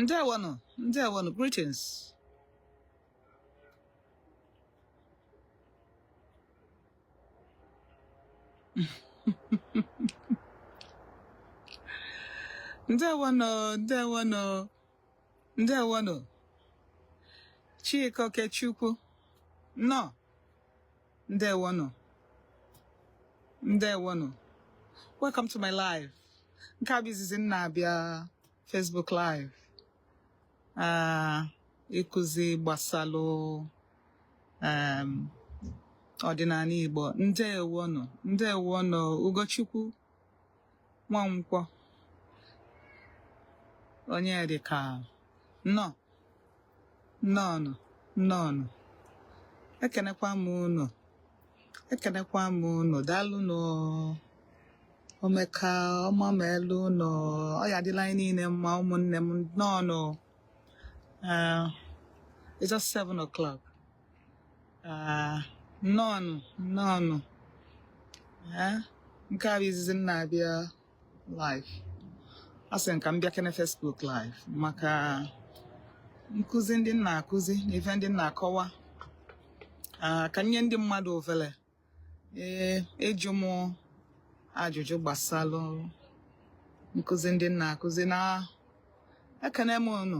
Ndewonụ, ndewonụ, greetings. Ndewonụ, ndewonụ, ndewonụ. Chika Okechukwu, nnọọ. Ndewonụ. Ndewonụ. Welcome to my live. Nke a bụ izizi m na-abịa Facebook live. Ah, ịkụzi gbasalụ ọdịnala Igbo. Ndewonụ. Ndewonụ Ugochukwu Nwankwọ. Onyedika. Nnọọ. Nnọọnụ, nnọọnụ. Ekenekwa m unu. Ekenekwa m unu. Daalụnụ. Omeka ọma ma elu unu. Ọ ya adịla anyị niile mma ụmụnne m. Nnọọnụ. It's just 7 o'clock. Nnọọnụ, nnọọnụ. Nke a bụ izizi m na-abịa live. Asị m ka m bịa kene Facebook live maka nkụzi ndị m na-akụzi na ife ndị m na-akọwa. Ah, ka m nye ndị mmadụ ofele ee ịjụ m ajụjụ gbasalụ nkụzi ndị m na-akụzi na ekene m unu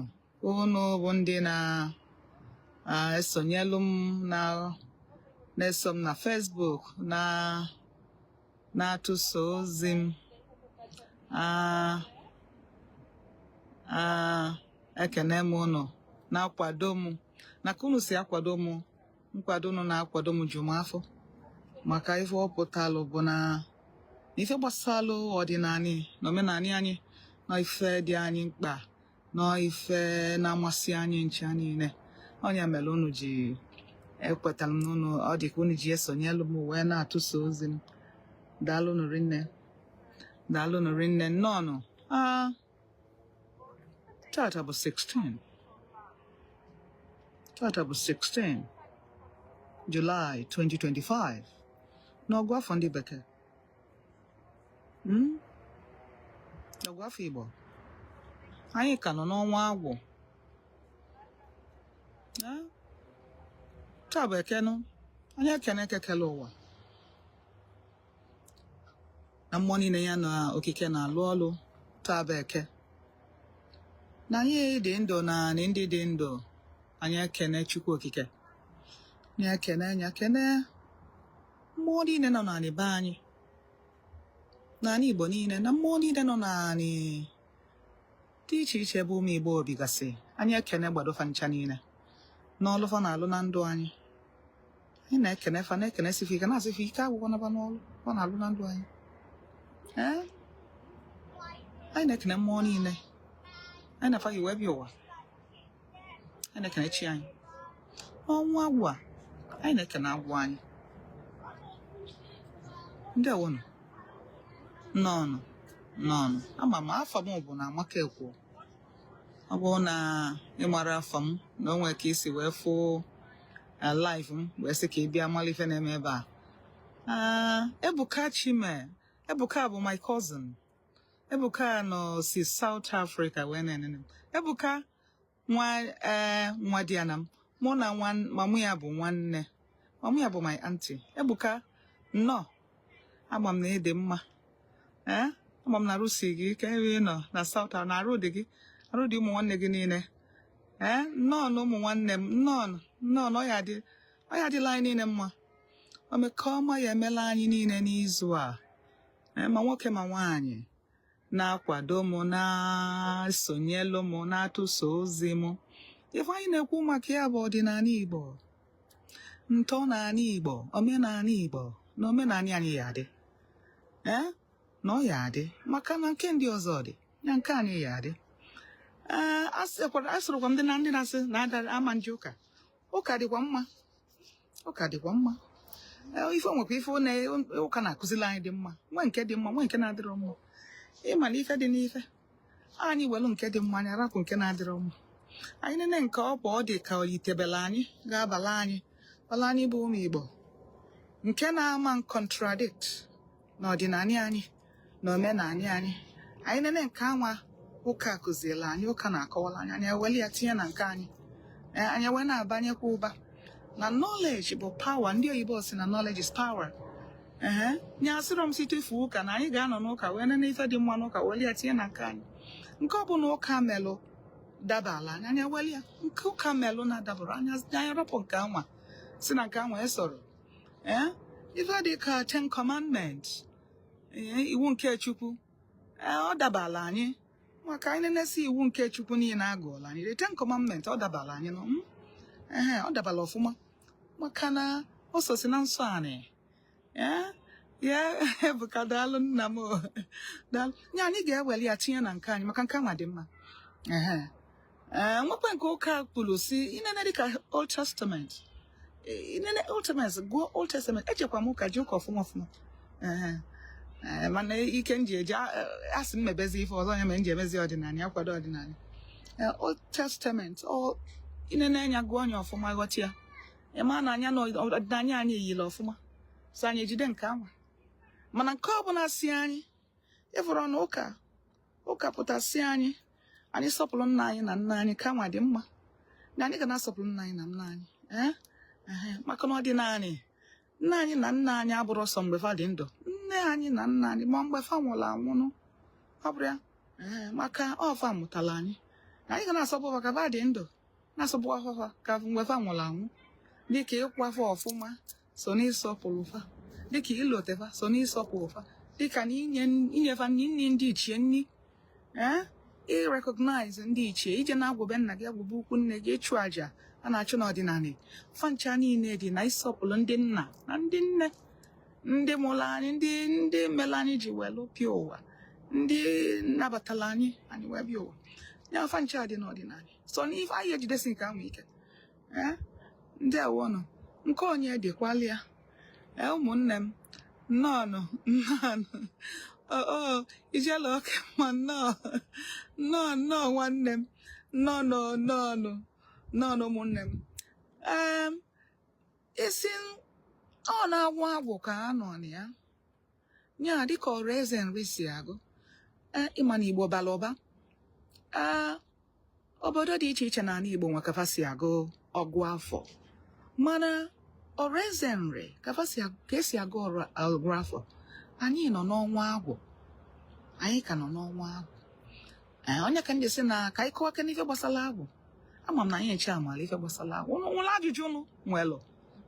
unu bụ ndị na-esonyelu m na na-eso m na Facebook na na-atụsa ozi m. Ekene m unu na-akwado m na ka unu si akwado m nkwado unu na-akwado m ju m afọ maka ife ọ pụtalụ bụ na ife gbasalụ ọdịnanị na omenanị anyị na ife dị anyị mkpa na ife na-amasị anyị ncha niile. Ọ nya mere unu ji ekwetara m na unu ọ dị ka unu ji esonyelu m wee na-atụsa ozi m. Daalụnụ rinne, daalụnụ rinne, nnọọnụ. Ah, tata bụ 16, tata bụ 16 July 2025 n'ọgụ afọ ndị bekee. N'ọgụ afọ Igbo anyị ka nọ n'ọnwa agwụ. Taa bụ Eke nụ. Anyị ekene Eke kele ụwa na mmụọ niile ya na okike na-alụ ọlụ. Taa bụ Eke na anyị dị ndụ na anyị ndị dị ndụ. Anyị ekene Chukwu Okike, anyị ekene anya kene mmụọ niile nọ n'anị be anyị, n'anị Igbo niile, na mmụọ niile nọ n'anị dị iche iche ebe ụmụ Igbo bigasị. Anyị ekene gbado fa ncha niile n'ọlụ fa na-alụ na ndụ anyị. Anyị na-ekene fa, na-ekene sife ike, na-asị fa ike agwụkwana fa n'ọlụ fa na-alụ na ndụ anyị. Ee, anyị na-ekene mmụọ niile anyị na fa yi wee bịa ụwa. Anyị na-ekene chi anyị n'ọnwa agwụ a. Anyị na-ekene agwụ anyị. Ndewonụ, nnọọnụ, nnọọnụ. Ama m afa m bụ na Amaka Ekwo. Ọ bụrụ na ị mara afa m na o nwere ka i si wee fụ live m wee sị ka ị bịa mara ife na-eme ebe a. Ah, Ebuka Chime, Ebuka bụ my cousin. Ebuka nọ si South Africa wee na-enene m. Ebuka nwa ee nwa di ya na m mụ na nwa mamụ ya bụ nwanne mamụ ya bụ my auntie. Ebuka, nnọọ. Ama m na ị dị mma. Ee, ama m na arụ si gị ike ebe ị nọ na South na arụ dị gị, arụ dị ụmụ nwanne gị niile. Ee, nnọọ na ụmụ nwanne m, nnọọ, nnọọ. Na ọ ya adịla anyị niile mma. Omeka ọma ya emela anyị niile n'izu a. Ee, ma nwoke ma nwaanyị na-akwado m, na-esonyelu m, na-atụsa ozi m. Ife anyị na-ekwu maka ya bụ ọdịnala Igbo, ntọnala Igbo, omenala Igbo, na omenala anyị ya adị. Ee, na ọ ya adị maka na nke ndị ọzọ dị na nke anyị ya adị. Ee, asịrịkwa m ndị na ndị na-asị na ada ama nje ụka. Ụka dịkwa mma, ụka dịkwa mma. Ife nwekwa ife ụka na-akụzili anyị dị mma, nwee nke dị mma, nwee nke na-adịrọ mma. Ịma na ife dị n'ife anyị welu nke dị mma, anyị arapụ nke na-adịrọ mma. Anyị nene nke ọ bụ ọ dị ka o yitebela anyị ga-abala anyị bala anyị bụ ụmụ Igbo, nke na-ama contradict na ọdịnala anyị na omenala anyị. Anyị nene nke anwa Ụka kụziela anyị, ụka na-akọwala anyị, anyị eweli ya tinye na nke anyị. Ee, anyị wee na-abanyekwa ụba na knowledge bụ power. Ndị oyibo si na knowledge is power. Ehe, nye asịrọ m si tufuo ụka, na anyị ga-anọ n'ụka wee nene ife dị mma n'ụka, weli ya tinye na nke anyị. Nke ọ bụla ụka melụ dabala anyị, anyị eweli ya. Nke ụka melụ na-adabara anyị, anyị rapụ nke anwa, si na nke anwa esoro. Ee, ife dị ka Ten Commandments, ee, iwu nke Chukwu, ee, ọ dabala anyị, maka anyị na-enesi iwu nke Chukwu niile agụọla anyị. The Ten Commandments, ọ dabala anyị nọ. Ehe, ọ dabala ọfụma, maka na o sosi na nsọ anyị. Ee, ya Ebuka, daalụ nna m o. Daalụ. Nye anyị ga-eweli ya tinye na nke anyị, maka nke anwa dị mma. Ehe, ee, nwekwe nke ụka kwuru si inene dịka Old Testament. Inene Old Testament, gụọ Old Testament. Echekwa m ụka ji ụka ọfụma ọfụma. Ehe. Ee, mana ike m ji eji asị m mebezi ife ọzọ, onye mere m ji emezi ọdịnala ya, kwado ọdịnala. Ee, Old Testament, ọ inene anya gụọ anya ọfụma, ghọta ya, ịma na anya na ọdịnala anyị eyila ọfụma, so anyị ejide nke anwa. Mana nke ọbụla si anyị ịfụrụ na ụka pụtasị anyị, anyị sọpụrụ nna anyị na nna anyị, ka nwa dị mma na anyị ga na-asọpụrụ nna anyị na nna anyị. Ee, ehe, maka na ọdịnala, nna anyị na nna anyị abụrụ sọ mgbe fa dị ndụ. Nne anyị na nna anyị, ma mgbe fa nwụrụ anwụnụ, ọ bụrụ ya. Ee, maka ọfa mụtara anyị, na anyị ga na-asọpụ fa ka fa dị ndụ, na-asọpụ fa ka mgbe fa nwụrụ anwụ, dịka ịkwafa ọfụma so n'ịsọpụrụ fa, dịka ilotefa so n'ịsọpụrụ fa, dịka na inye inyefa nni, nni ndị ichie, nni, ee, ịrecognize ndị ichie, ije na-agwụbe nna gị, agwụbe ukwu nne gị, ịchụ àjà a na-achụ n'ọdịnala. Fancha niile dị na ịsọpụrụ ndị nna na ndị nne, ndị mụrụ anyị, ndị mere anyị ji wee lụpịa ụwa, ndị nabatara anyị, anyị wee bịa ụwa ya. Fancha dị n'ọdịnala, so n'ife anyị ejidesi nke ahụ ike. Ee, ndị awọnụ nke onye dịkwala ya. Ee, ụmụnne m, nnọọnụ, nnọọnụ. O ijela oke mma. Nnọọ, nnọọ, nnọọ, nwanne m, nnọọ, nnọọnụ, nnọọnụ, ụmụnne m. Ee, isi ọ na-agwụ agwụ ka a nọ na ya nya, dịka ọrụ eze nri si agụ. Ee, ịma na Igbo bara ụba. Ee, obodo dị iche iche n'ala Igbo nwe kafa si agụ ọgụ afọ, mana ọrụ eze nri kafa si ka esi agụ ọgụ afọ. Anyị nọ n'ọnwa agwụ, anyị ka nọ n'ọnwa agwụ. Ee, onye ka m ji sị na ka anyị kọwa n'ife gbasara agwụ. Ama m na anyị eche amala ife gbasara agwụ. Unu nwere ajụjụ unu nwelụ,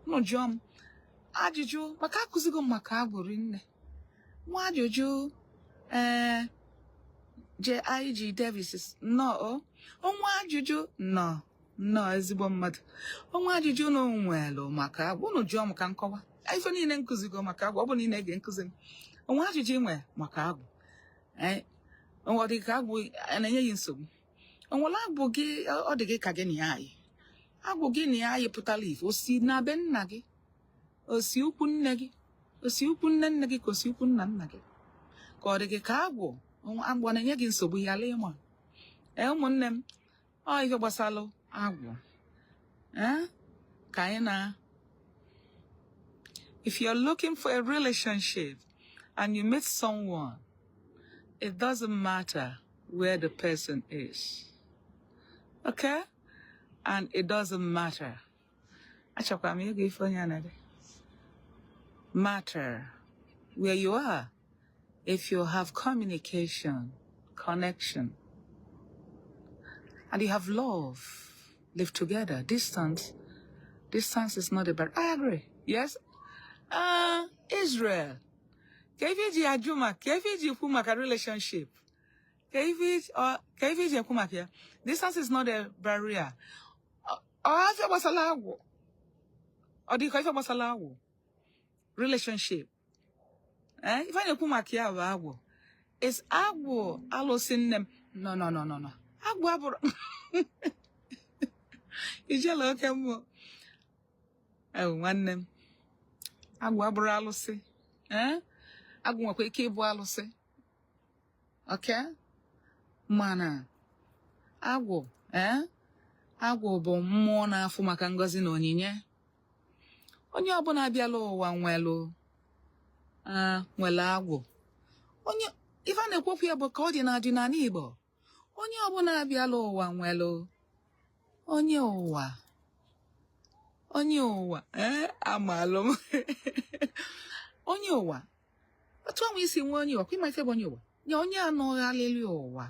unu jụọ m ajụjụ, maka akụzigo m maka agwụ rinne. Nwa ajụjụ. Ee, J.I.G. Davis, nnọọ o. Onwe ajụjụ, nnọọ, nnọọ, ezigbo mmadụ. Onwe ajụjụ unu nwelụ maka agwụ, unu jụọ m ka nkọwa ife niile nkụzigo maka agwụ. Ọ bụ na ị na-ege nkụzi m, onwe ajụjụ ị nwe maka agwụ, ee, ọ dị ka agwụ a na-enye gị nsogbu, o nwere agwụ gị ọ dị gị ka gị na ya ayị, agwụ gị na ya ayị pụtara ife, o si na be nna gị, o si ukwu nne gị, o si ukwu nne nne gị, ka o si ukwu nna nna gị, ka ọ dị gị ka agwụ na-enye gị nsogbu ya ala ịma. Ee, ụmụnne m, ọ ife gbasalụ agwụ, ee, ka anyị na. If you're looking for a relationship and you meet someone, it doesn't matter where the person is, okay? And it doesn't matter. Achọkwa m ịgụ ife onye a na-ede. Matter where you are. If you have communication, connection, and you have love, live together. Distance is not a barrier. I agree. Yes. Israel. Ka ife iji ajụ maka, ka ife iji ekwu maka relationship. Ka ife iji ekwu maka ya. Distance is not a barrier. Ọ afịa gbasara agwụ. Ọ dị ka ife gbasara agwụ. Relationship. Eh, ife a na-ekwu maka ya bụ agwụ. Is agwụ alụsị nne m? No, no, no, no, no. Agwụ abụrụ ijela oke mmụọ. Ewu nwanne m. Agwụ abụrụ alụsị. Eh? Agwụ nwekwa ike ịbụ alụsị. Okay? Mana agwụ, eh? Agwụ bụ mmụọ na-afụ maka ngọzi na onyinye. Onye ọbụla abịala ụwa nwelu nwere agwụ. Onye ife a na-ekwu okwu ya bụ ka ọ dị n'ọdịnala Igbo. Onye ọbụla abịala ụwa nwere onye ụwa. Onye ụwa, ee, amalụ m onye ụwa. Otu ọnwa isi nwee onye ụwa, kwa ịma ife bụ onye ụwa ya, onye anọghalịrị ụwa.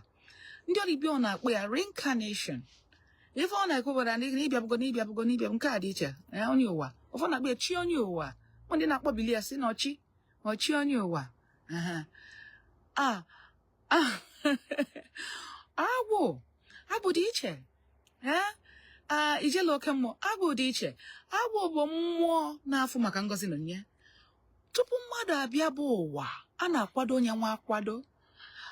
Ndị ọlibia ọ na-akpọ ya reincarnation. Ife ọ na-ekwu bụ na ịbịabụgo na ịbịabụgo na ịbịabụ nke a dị iche. Ee, onye ụwa, ụfọdụ na-akpọ ya chi onye ụwa. Ndị na-akpọbili ya si na ọchị ọchị onye ụwa. Aha. A ah, agwụ, agwụ dị iche. Ee, a ijele oke mmụọ, agwụ dị iche. Agwụ bụ mmụọ na-afụ maka ngọzi na onyinye. Tupu mmadụ abịa bụ ụwa, a na-akwado onye nwa akwado,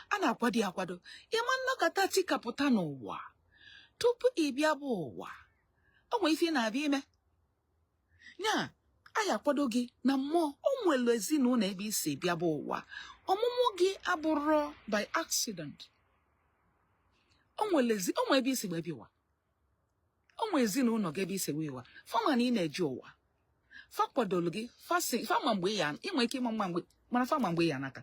a na-akwado ya akwado. Ịma nnọkọta tikapụta n'ụwa. Tupu ị bịa bụ ụwa, o nwere ife ị na-abịa ime. Nya a ya akwado gị na mmụọ. O nwere ezinụlọ ebe isi bịa bụ ụwa. Ọmụmụ gị abụrọ by accident. O nwere ezi, o nwere ebe isi wee bịa ụwa. O nwere ezinụlọ gị ebe isi wee ụwa. Fama na ị na-eje ụwa, fa kwadolu gị, fa si fama mgbe ya ị nwere ike ịma mma mgbe mana fama mgbe ya nata,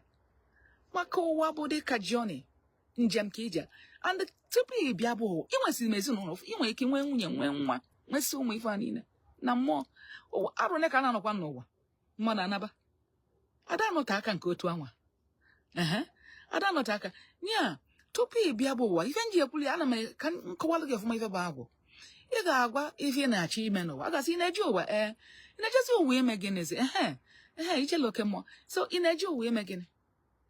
maka ụwa bụ dịka journey, njem ka ije. And tupu ị bịa bụ ụwa, ị nwesịrị m ezinụlọ, ị nwere ike nwee nwunye, nwee nwa, nwesị ụmụ. Ife a niile na mmụọ ụwa arụ ole ka a na-anọkwa n'ụwa, mmadụ anaba ada anọte aka nke otu anwa. Ehe, ada anọte aka nya. Tupu ị bịa bụ ụwa, ife nji ekwuli, ana m ka nkọwalụ gị ọfụma ife bụ agwụ. Ị ga-agwa ife ị na-achọ ime n'ụwa. A gasị ị na-eje ụwa, ee, ị na-ejezi ụwa ime gịnịzi? Ehe ehe, ijele oke mmụọ. So ị na-eje ụwa ime gịnị?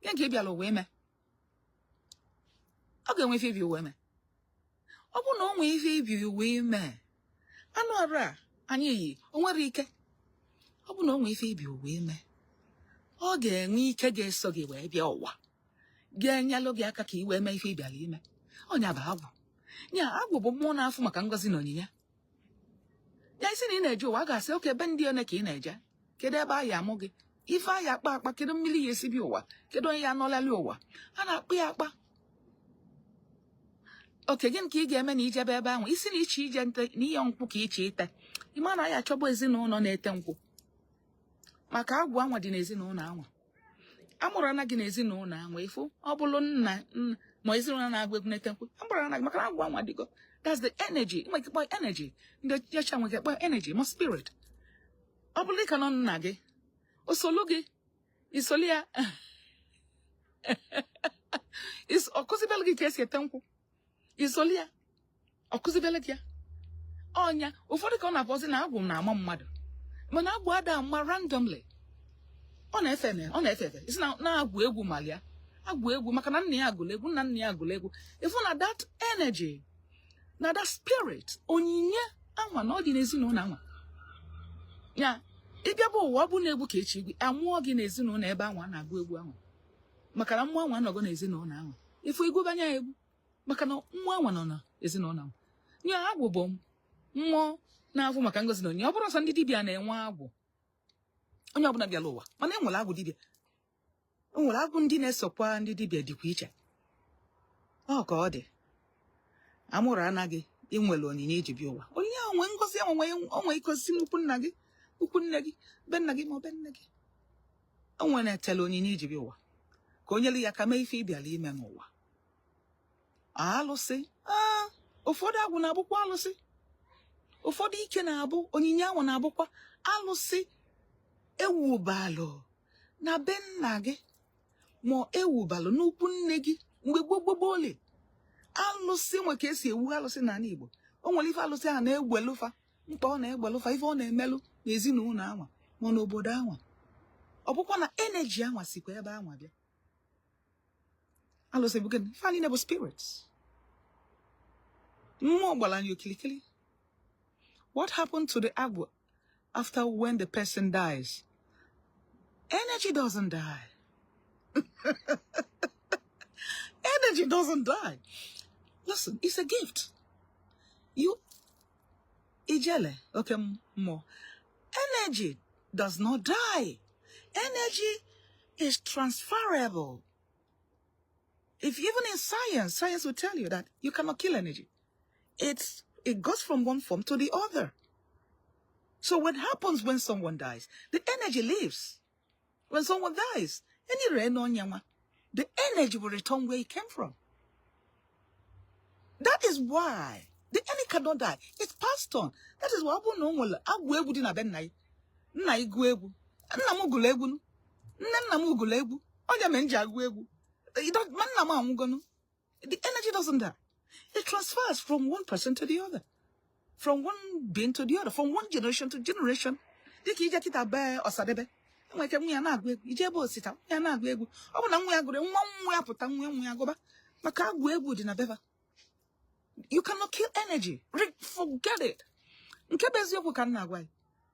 Gịnị ka ị bịara ụwa ime? Ọ ga-enwe ife ibi ụwa ime. Ọ bụrụ na o nwee ife ibi ụwa ime, anụ arụ a anyị yi, o nwere ike. Ọ bụ na o nwee ife ibi ụwa ime, ọ ga-enwe ike ga-eso gị wee bịa ụwa, ga-enyelụ gị aka ka ị wee mee ife ị bịara ime. Ọnya bụ agwụ. Nya agwụ bụ mmụọ na-afụ maka ngọzi na onyinye ya. Isi na ị na-eje ụwa, a ga-asị oke ebe ndị one ka ị na-eje, kedu ebe a ya amụ gị, ife a ya akpa akpa, kedu mmiri ya esi bịa ụwa, kedu onye ya anọlali ụwa. A na-akpụ ya akpa. Oke gịnị ka ị ga-eme na ijebe ebe ahụ? Isi na iche ije nte na ihe nkwụ ka iche ite, ịma na ya achọbụ ezinụlọ na-ete nkwụ, maka agwụ anwa dị n'ezinụlọ anwa. Amụrụ ana gị n'ezinụlọ anwa, ịfụ ọ bụrụ nna ma ezinụlọ na-agụ egwu, na-ete nkwụ, amụrụ ana gị, maka na agwụ anwa dịgo. That's the energy. Nwere ike kpọọ energy, ndị ọcha nwere ike kpọọ energy ma spirit. Ọ bụrụ ka nọ nna gị, o solu gị, isolu ya, ọ kụzibelu gị ka esi ete nkwụ, isolu ya, ọ kụzibelu gị ya. Ọnya ụfọdụ ka ọ na-akpọzi na agwụ na-ama mmadụ, mana agwụ ada ama randomly. Ọ na-efe ọ na-efe efe. Isi na na-agwụ egwu malia agwụ egwu, maka na nna ya agụrụ egwu, nna nna ya agụrụ egwu. Ịfụ na that energy na that spirit, onyinye anwa na ọ dị n'ezinụlọ anwa ya. Ịbịa bụ ụwa, ọ bụ na egwu ka echi igwe amụọ gị n'ezinụlọ ebe anwa na-agụ egwu anwa, maka na mmụọ anwa anọgo n'ezinụlọ anwa. Ịfụ igwubanye ya egwu, maka na mmụọ anwa nọ n'ezinụlọ anwa. Ya agwụ bụ mmụọ na-afụ maka ngozi na onyinye. Ọ bụrụ sọ ndị dibịa na-enwe agwụ, onye ọbụla bịara ụwa, mana e nwere agwụ dibịa, e nwere agwụ ndị na-esokwa ndị dibịa dịkwa iche. Ọ ka ọ dị, amụrụ anaghị inwere onyinye iji bịa ụwa. Onyinye ahụ nwee ngozi ahụ, nwee onwe ike osisi n'ukwu nna gị, ukwu nne gị, be nna gị ma ọ be nne gị. O nwere etele onyinye iji bịa ụwa ka o nyere ya ka mee ife ị bịara ime n'ụwa. Alụsị, ụfọdụ agwụ na-abụkwa alụsị, ụfọdụ ike na-abụ onyinye ahụ na-abụkwa alụsị ewubalụ na be nna gị ma ewubalụ n'ukwu nne gị mgbe gboo gboo gboo ole. Alụsị nwe ka esi ewu alụsị n'ala Igbo. O nwere ife alụsị ahụ na-egbelufa mkpa, ọ na-egbelufa ife ọ na-emelụ n'ezinụlọ anwa ma n'obodo anwa. Ọ bụkwa na energy anwa sikwa ebe anwa bịa. Alụsị bụ gịnị? Ife niile bụ spirits. Mmụọ gbara anyị okilikili. What happened to the agwụ after when the person dies? Energy doesn't die. Energy doesn't die. Listen, it's a gift. You ijele okay mmụọ, energy does not die. Energy is transferable. If even in science, science will tell you that you cannot kill energy. It goes from one form to the other. So what happens when someone dies? The energy leaves. When someone dies, the energy will return where it came from. That is why the enemy cannot die. It's passed on. That is why ọ bụrụ na o nwere agwụ egwu dị na be nna gị, nna gị gụọ egwu, nna m gụrụ egwu, nne nna m gụrụ egwu, onye mere m ji agụ egwu. Ma nna m anwụgonu, the energy doesn't die. It transfers from one person to the other, from one being to the other, from one generation to generation. Dịka ije kịta bee Ọsadebe, enwere ike nwa ya na-agụ egwu. Ije ebe Osita, nwa ya na-agụ egwu. Ọ bụ na nwa ya gụrụ, nwa nwa ya pụta, nwa nwa ya gụba, maka agwụ egwu dị na beba. You cannot kill energy. Forget it. Nke bụ eziokwu ka m na-agwa gị,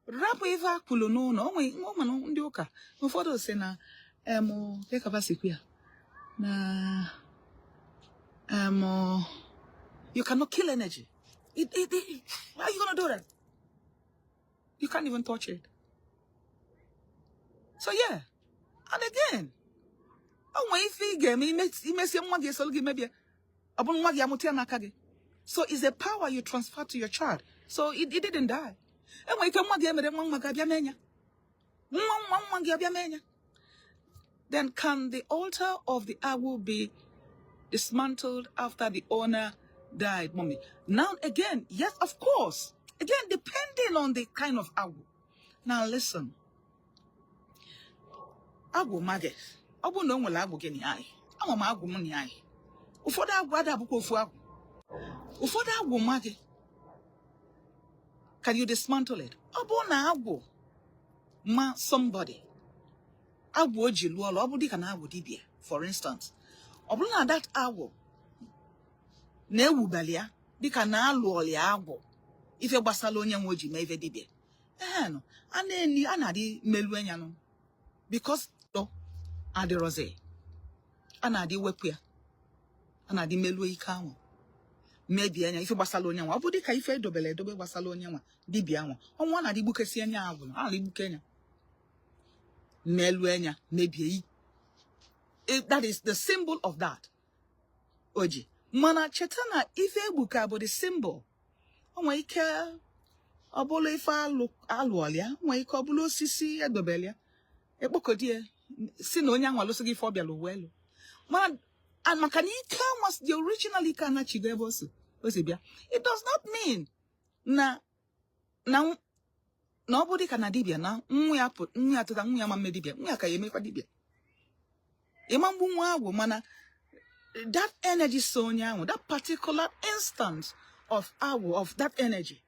rapụ ife akwụlụ n'ụlọ o. Nwere nwa mana ndị ụka ụfọdụ si na em dịka sikwu ya na you cannot kill energy. How are you gonna do that? You can't even touch it. So yeah, and again, o nwere ife ị ga-eme imesie nwa gị esolu gị mebie, ọ bụrụ nwa gị amụta ya n'aka gị. So it's a power you transfer to your child, so it didn't die. Enwere ike nwa gị emere, nwa nwa gị abịa mee ya, nwa nwa nwa gị abịa mee ya. Then can the altar of the agwụ be dismantled after the owner died, Mommy? Now again, yes, of course. Again, depending on the kind of agwụ. Now listen, agwụ magị, ọ bụrụ na o nwere agwụ gị na anyị, ama m agwụ m na anyị. Ụfọdụ agwụ ada abụkwa ofu agwụ. Ụfọdụ agwụ magị, can you dismantle it? Ọ bụrụ na agwụ ma somebody, agwụ o ji lụọ ọlụ, ọ bụ dịka na agwụ dibịa, for instance, ọ bụrụ na that agwụ na-ewubali ya dịka na alụọli ya agwụ ife gbasara onye nwe o ji mee ife dibịa, ee nụ, a na-eni a na-adị melu enya nụ, because ọ adịrọzi, a na-adị wepụ ya, a na-adị meluo ike ahụ, mebie anya ife gbasara onye nwa. Ọ bụ dịka ife edobere edobe gbasara onye nwa dibịa nwa ọnwa, ọ na-adị gbukesi anya agwụ, a na-adị gbuke anya, meluo anya, mebie that is the symbol of that oji. Mana cheta na ife egbuka bụ the symbol. O nwere ike ọ bụrụ ife alụ alụọlịa, o nwere ike ọ bụrụ osisi edobere ya, ekpokọdie si na onye ahụ alụsị gị ife ọ bịara ụwa elu. Mana maka na ike anwa, the original ike, anachigo ebe o si bịa. It does not mean na ọ bụ dịka na dibịa na nwa ya nwa ya tụta nwa ya ma mme dibịa, nwa ya ka ya emekwa dibịa ịma mgbu nwa agwụ. Mana that energy so onye ahụ, that particular instance of agwụ, of that energy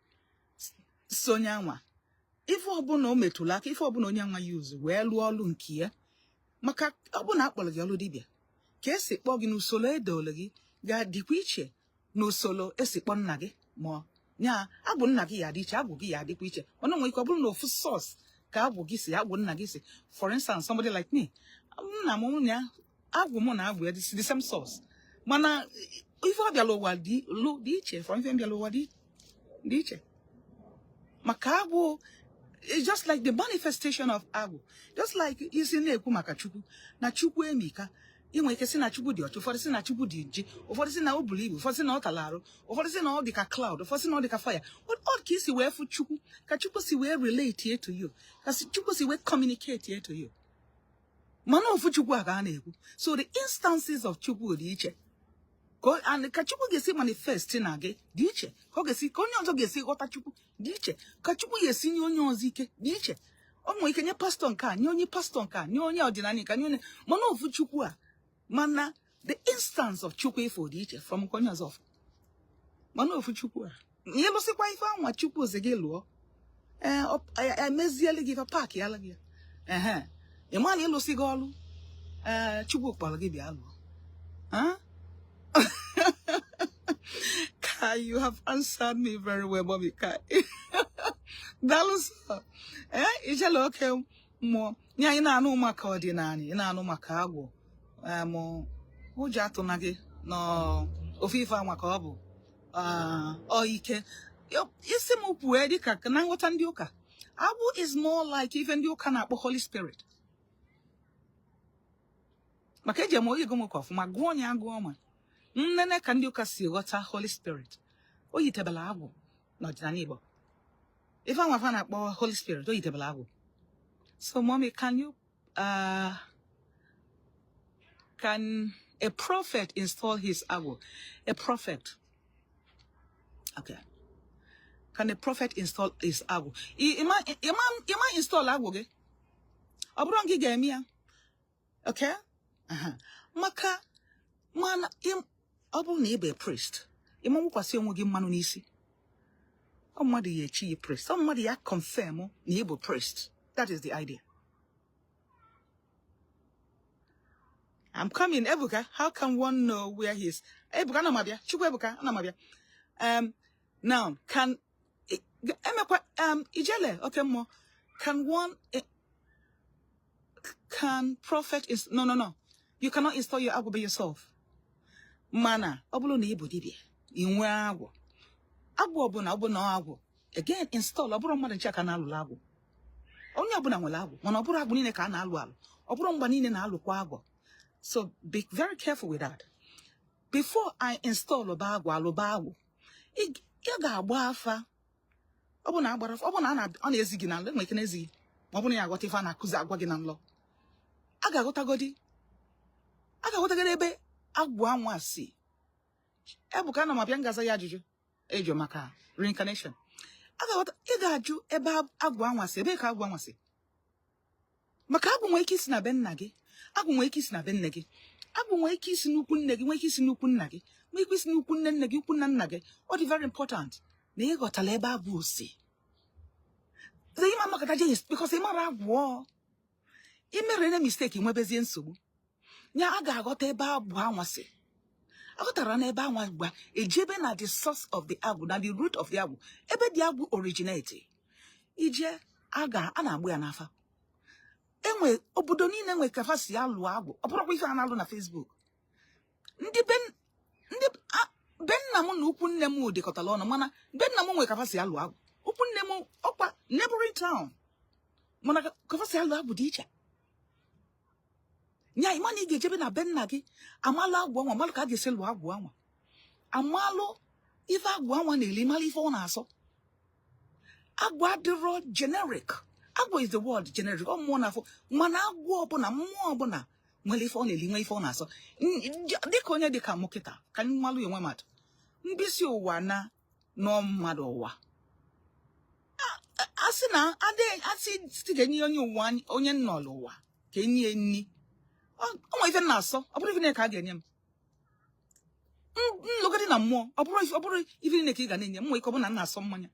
so onye anwa, ife ọbụla o metụrụ aka, ife ọbụla onye anwa use wee lụọ ọlụ nke ya. Maka ọ bụ na akpọrọ gị ọlụ dibịa, ka esi kpọọ gị n'usoro edole gị ga-adịkwa iche n'usoro esi kpọọ nna gị, ma nya agwụ nna gị ya adị iche, agwụ gị ya adịkwa iche. Mana o nwere ike ọ bụrụ na ofu source ka agwụ gị si, agwụ nna gị si. For instance, somebody like me, nna m na agwụ mụ na agwụ ya dị the same source, mana ife ọ bịara ụwa dị lụ dị iche from ife m bịara ụwa dị iche. Maka agwụ, it's just like the manifestation of agwụ, just like isi na-ekwu maka Chukwu na Chukwu emika. Ị nwere ike sị na Chukwu dị ọcha, ụfọdụ sị na Chukwu dị nji, ụfọdụ sị na o buru ibu, ụfọdụ sị na ọ tara arụ, ụfọdụ sị na ọ dị ka cloud, ụfọdụ sị na ọ dị ka fire. Ọ ka isi wee fụ Chukwu, ka Chukwu si wee relate to you, ka Chukwu si wee communicate to you. Mana ofu Chukwu a ka a na-ekwu. So the instances of Chukwu dị iche, and ka Chukwu ga-esi manifest na gị dị iche, ka ọ ga-esi, ka onye ọzọ ga-esi ghọta Chukwu dị iche, ka Chukwu ga-esi nye onye ọzọ ike dị iche. Ọ nwere ike nye pastọ nke a, nye onye pastọ nke a, nye onye ọdịnala nke a, nye onye. Mana ofu Chukwu a, mana the instance of Chukwu ifo dị iche from nke onye ọzọ fụ. Mana ofu Chukwu a, ihe lụsịkwa ife anwa Chukwu ozi gị lụọ, ee, emeziele gị ife paakị yala gị ya. Ehe, ị ma na ịlụsị gị ọlụ, ee, Chukwu kpọrọ gị bịa lụọ. Huh? Kai, you have answered me very well, Bobby Kai. Daalụ sọ. Ee, ijele oke mmụọ. Nye anyị na-anụ maka ọdịnala, ị na-anụ maka agwụ. Ụjọ atụna gị n'ofe ife anwa ka ọ bụ. Ah, ọ ike. Isi m kwue, dịka na nghọta ndị ụka, agwụ is more like ife ndị ụka na-akpọ Holy Spirit. Maka eji m ego m ka ọfụma gụọ ya agụọ, ma nnene ka ndị ụka si ghọta Holy Spirit, o yitebela agwụ n'ọdịnala Igbo. Ife anwa fa na-akpọ Holy Spirit, o yitebela agwụ. So Mommy, can a prophet install his agwụ? A prophet Okay. Can a prophet install his agwụ? Ịma install agwụ gị? Ọ bụrụ gị ga-eme ya. Okay? Aha. Maka mana ọ bụrụ na ị bụ a priest, ịma wụkwasị onwe gị mmanụ n'isi. Ọ mmadụ ya echi ya priest. Ọ mmadụ ya confirm na ị bụ priest. That is the idea. I'm coming, Ebuka. How can one know where he is? Ebuka, ana m abịa. Chukwu Ebuka, ana m abịa. Now, can emekwa Ijele, okay, more. Can one can prophet is no. You cannot install your agwụ by yourself. Mana, ọ bụrụ na ị bụ dibịa, ị nwee agwụ. Agwụ ọbụla ọ bụ na agwụ. Again, install, ọ bụrụ mmadụ nche ka na-alụrụ agwụ. Onye ọbụla nwere agwụ, mana ọ bụrụ agwụ niile ka a na-alụ alụ. Ọ bụrụ mgbe niile na-alụkwa agwụ. So be very careful with that. Before I install ụba agwụ, alụba agwụ, ị ga-agba afa. Ọ bụ na agbara afa, ọ bụ na ọ na-ezi gị na nlọ, enwere ike na-ezi gị. Ma ọ bụ na ya aghọta ife a na-akụzi agwa gị na nlọ. A ga-aghọtagodi ebe agwụ anwa si. Ebuka, ana m abịa ngaza ya ajụjụ ejo maka reincarnation. A ga-aghọta, ị ga-ajụ ebe agwụ anwa si, ebe ka agwụ anwa si. Maka agwụ nwere ike isi na be nna gị, agwụ nwere ike isi na be nne gị, agwụ nwere ike isi n'ukwu nne gị, nwere ike isi n'ukwu nna gị, nwere ike isi n'ukwu nne nne gị, ukwu nna nna gị. Ọ dị very important na ị ghọtara ebe agwụ si. Ịma makata je because ị mara agwụ ọ. I mere na mistake nwebezie nsogbu. Nya a ga-aghọta ebe agwụ anwa si. Aghọtara na ebe anwa gba ejebe na the source of the agwụ, na the root of the agwụ, ebe the agwụ originate. Ije a ga a na-agbụ ya n'afa. Enwe obodo niile nwe ka fa si alụ agwụ. Ọ bụrụkwa ife a na-alụ na Facebook. Ndị be be nna m na ukwu nne m dịkọtara ọnụ, mana be nna m nwe ka fa si alụ agwụ. Ukwu nne m ọkwa neighboring town, mana ka fa si alụ agwụ dị iche. Nya ịma na ị ga-ejebe na be nna gị amalụ agwụ anwa, amalụ ka a ga-esi lụọ agwụ anwa, amalụ ife agwụ anwa na-eli, malụ ife ọ na-asọ. Agwụ adịrọ generic. Agwụ is the word generic. Ọ mmụọ na-afụ, mana agwụ ọbụla, mmụọ ọbụla nwere ife ọ na-eli, nwee ife ọ na-asọ. Dịka onye dịka mụ kịta, ka m malụ ya onwe m atụ. Mbisi ụwa na nọọ mmadụ ụwa. A sị na asị sị ga-enye onye ụwa, onye nnọrọ ụwa ka enye ya nni. Ọ nwere ife m na-asọ, ọ bụrụ ife niile ka a ga-enye m. Nlụgodi na mmụọ, ọ bụrụ ife niile ka ị ga na-enye m, nwee ike ọ bụ na m na-asọ mmanya.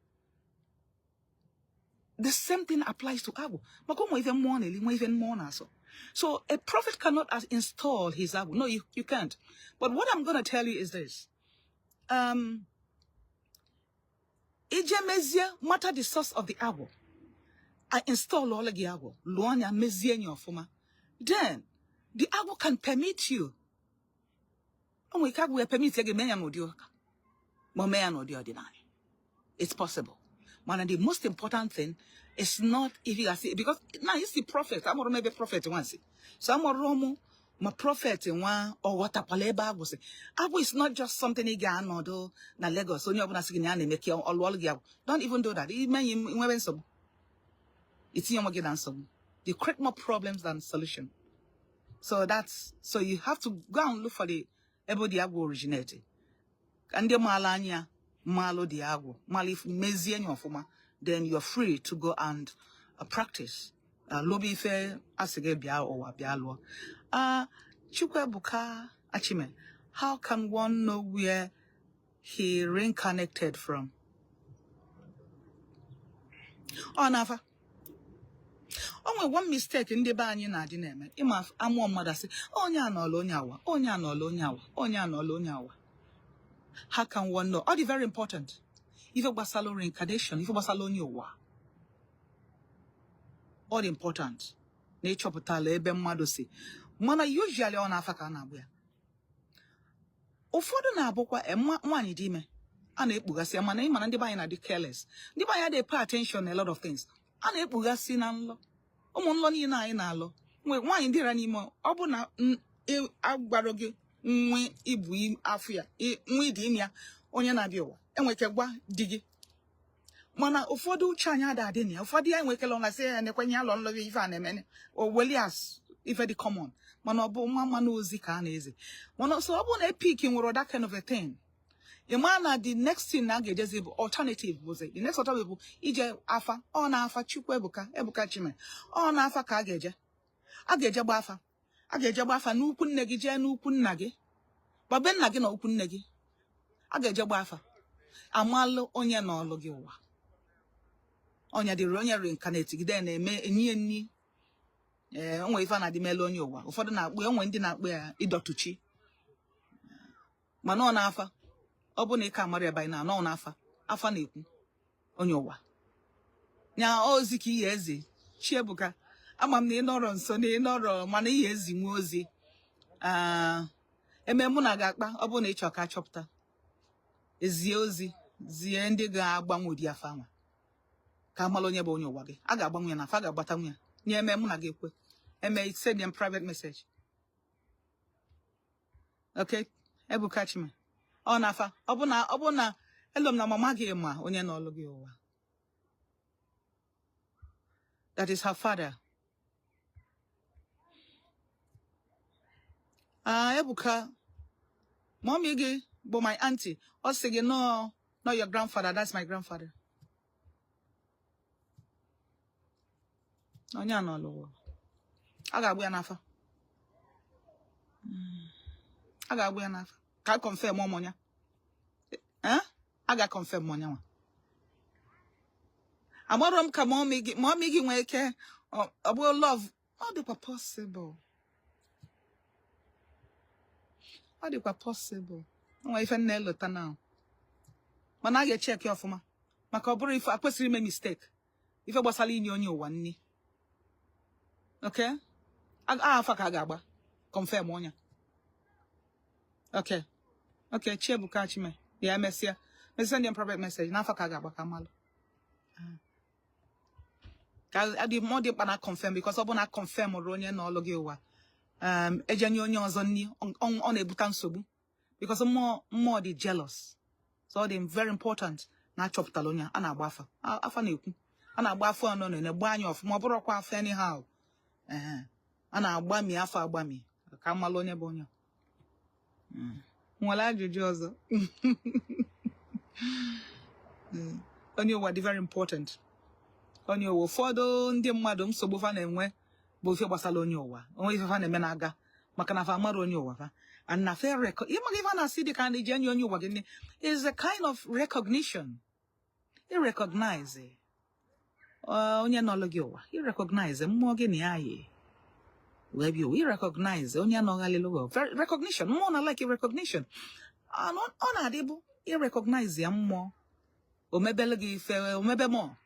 The same thing applies to agwụ. Maka o nwere ife mmụọ na-eli, nwee ife mmụọ na-asọ. So a prophet cannot install his agwụ. No, you can't. But what I'm going to tell you is this. Ije mezie, mata the source of the agwụ. I install all gị agwụ. Lụọ anya, mezie ya ọfụma. Then, the agwụ can permit you. O nwere ike agwụ ya permit ya ga-eme ya n'ụdị ụka. Ma o mee ya n'ụdị ọdịnala. It's possible. But the most important thing is not if you see, because now you see prophet, I'm maybe prophet once. So I'm a ma prophet nwa ọ ghọtakwala ebe agwụ si. Agwụ is not just something ị ga-anọdụ na Lagos onye ọbụla sị gị na ya na-eme ka ọ lụọ gị agwụ. Don't even do that. Ime ya nwebe nsogbu. Itinye onwe gị na nsogbu. You create more problems than solution. So you have to go and look for the ebe the agwụ originate. Ka ndị maala anya malụ dị agwụ, malụ ife mezie ya ọfụma, then you're free to go and practice. Lobi ife asị gị bịa ụwa bịa lụọ. Chukwuebuka Achime, how can one know where he reincarnated from? Ọ na-afa. O nwere one mistake ndị be anyị na-adị na-eme. Ịma amụọ mmadụ asị, onye anọọla onye awa, onye anọọla onye awa, onye anọọla onye awa. How can one know? Ọ dị very important. Ife gbasara reincarnation, ife gbasara onye ụwa. Ọ dị important na ịchọpụtala ebe mmadụ si. Mana usually ọ na-afa ka a na-agbụ ya. Ụfọdụ na-abụkwa nwaanyị dị ime a na-ekpugasị ya, mana ị mana ndị be anyị na-adị careless. Ndị be anyị adịghị pay attention na a lot of things. A na-ekpugasị na nlọ. Ụmụ nlọ niile anyị na-alọ. Nwaanyị dịra n'ime, ọ bụ na agwara gị nwe ibu afọ ya, nwe ịdị ime ya, onye na-abịa ụwa enweke gwa di gị. Mana ụfọdụ uche anyị ada adị na ya. Ụfọdụ ya enwekela ụla sị ya na-ekwenye alọ nlọ ife a na-eme, o weli as ife dị common, mana ọ bụ nwa mmanụ ozi ka a na-eze. Mana so ọ bụrụ na epik nwere that kind of a thing, Ị maa na the next thing na a ga-ejezi bụ alternative, bụzi the next alternative bụ ije afa. Ọ na-afa Chukwu Ebuka, Ebuka Chime. Ọ na-afa ka a ga-eje, a ga-eje gba afa, a ga-eje gba afa n'ukwu nne gị, jee n'ukwu nna gị, gbabe nna gị na ukwu nne gị. A ga-eje gba afa, amalụ onye nọlụ gị ụwa, onye dịrị onye reincarnate gị, na-eme enye nni. Ee, onwe ife a na-adị melu onye ụwa. Ụfọdụ na-akpụ ya, onwe ndị na-akpụ ya ịdọtụchi, mana ọ na-afa. Ọ bụ na ị ka mara ebe anyị na-anọ, ọ na-afa, afa na-ekwu onye ụwa nya ozi ka ihe ezi. Chiebuka, ama m na ị nọrọ nso, na ị nọrọ, mana ihe ezi nwe ozi eme mụ na ga-akpa. Ọ bụrụ na ị chọọ ka achọpụta, ezie ozi, zie ndị ga-agbanwe ụdị afa nwa ka amala onye bụ onye ụwa gị. A ga-agbanwe ya na afa, ga-agbata nwe ya nye. Eme mụ na gị ekwe eme, send them private message. Okay, Ebuka Chime, ọ na-afa. Ọ bụ na elo m na mama gị ma onye nọlụ gị ụwa, that is her father. Ah, Ebuka, mommy gị bụ my auntie. Ọ sị gị no, not your grandfather. That's my grandfather. Onye a nọlụ ụwa, a ga-agbụ ya n'afa, a ga-agbụ ya n'afa ka a confirm ọmụnya. Eh, a ga-confirm ọnya nwa. Amarọ m ka mommy gị nwee ike ọ bụ love. Ọ dịkwa possible, ọ dịkwa possible. Nwa ife nna elota na, mana a ga-echeki ọfụma, maka ọ bụrụ ife akwesịrị ime mistake, ife gbasara inye onye ụwa nni. Okay, afa ka a ga-agba, confirm ọnya. Okay, Chiebuka Chime ya, emesịa send them private message. N'afa ka a ga-agba ka malụ ka adị mọ dị mkpa na confirm, because ọ bụ na confirm rụ onye nọlụ gị ụwa, ejenye onye ọzọ nni, ọ na-ebute nsogbu, because mmụọ dị jealous. So ọ dị very important na achọpụtara onye a na-agba afa. Afa na-ekwu, a na-agba afọ anọ na gba anya ọfụma, ọ bụrụkwa afọ anyhow. Ee, a na-agbami afọ agbami ka amalụ onye bụ onye. Nwere ajụjụ ọzọ? Onye ụwa dị very important. Onye ụwa, ụfọdụ ndị mmadụ, nsogbu fa na-enwe bụ ife gbasara onye ụwa. Onwe ife fa na-eme na-aga maka na fa amara onye ụwa fa, and na fa ịmaga ife a na-asị dị ka a na-eji enye onye ụwa gị is a kind of recognition. I recognize onye nọlụ gị ụwa, i recognize mmụọ gị na ya yi wee bịa ụwa, i recognize onye nọghalịlụ ụwa. Recognition, mmụọ na like recognition. And ọ na-adịbụ i recognize ya, mmụọ omebele gị ife, omebe mmụọ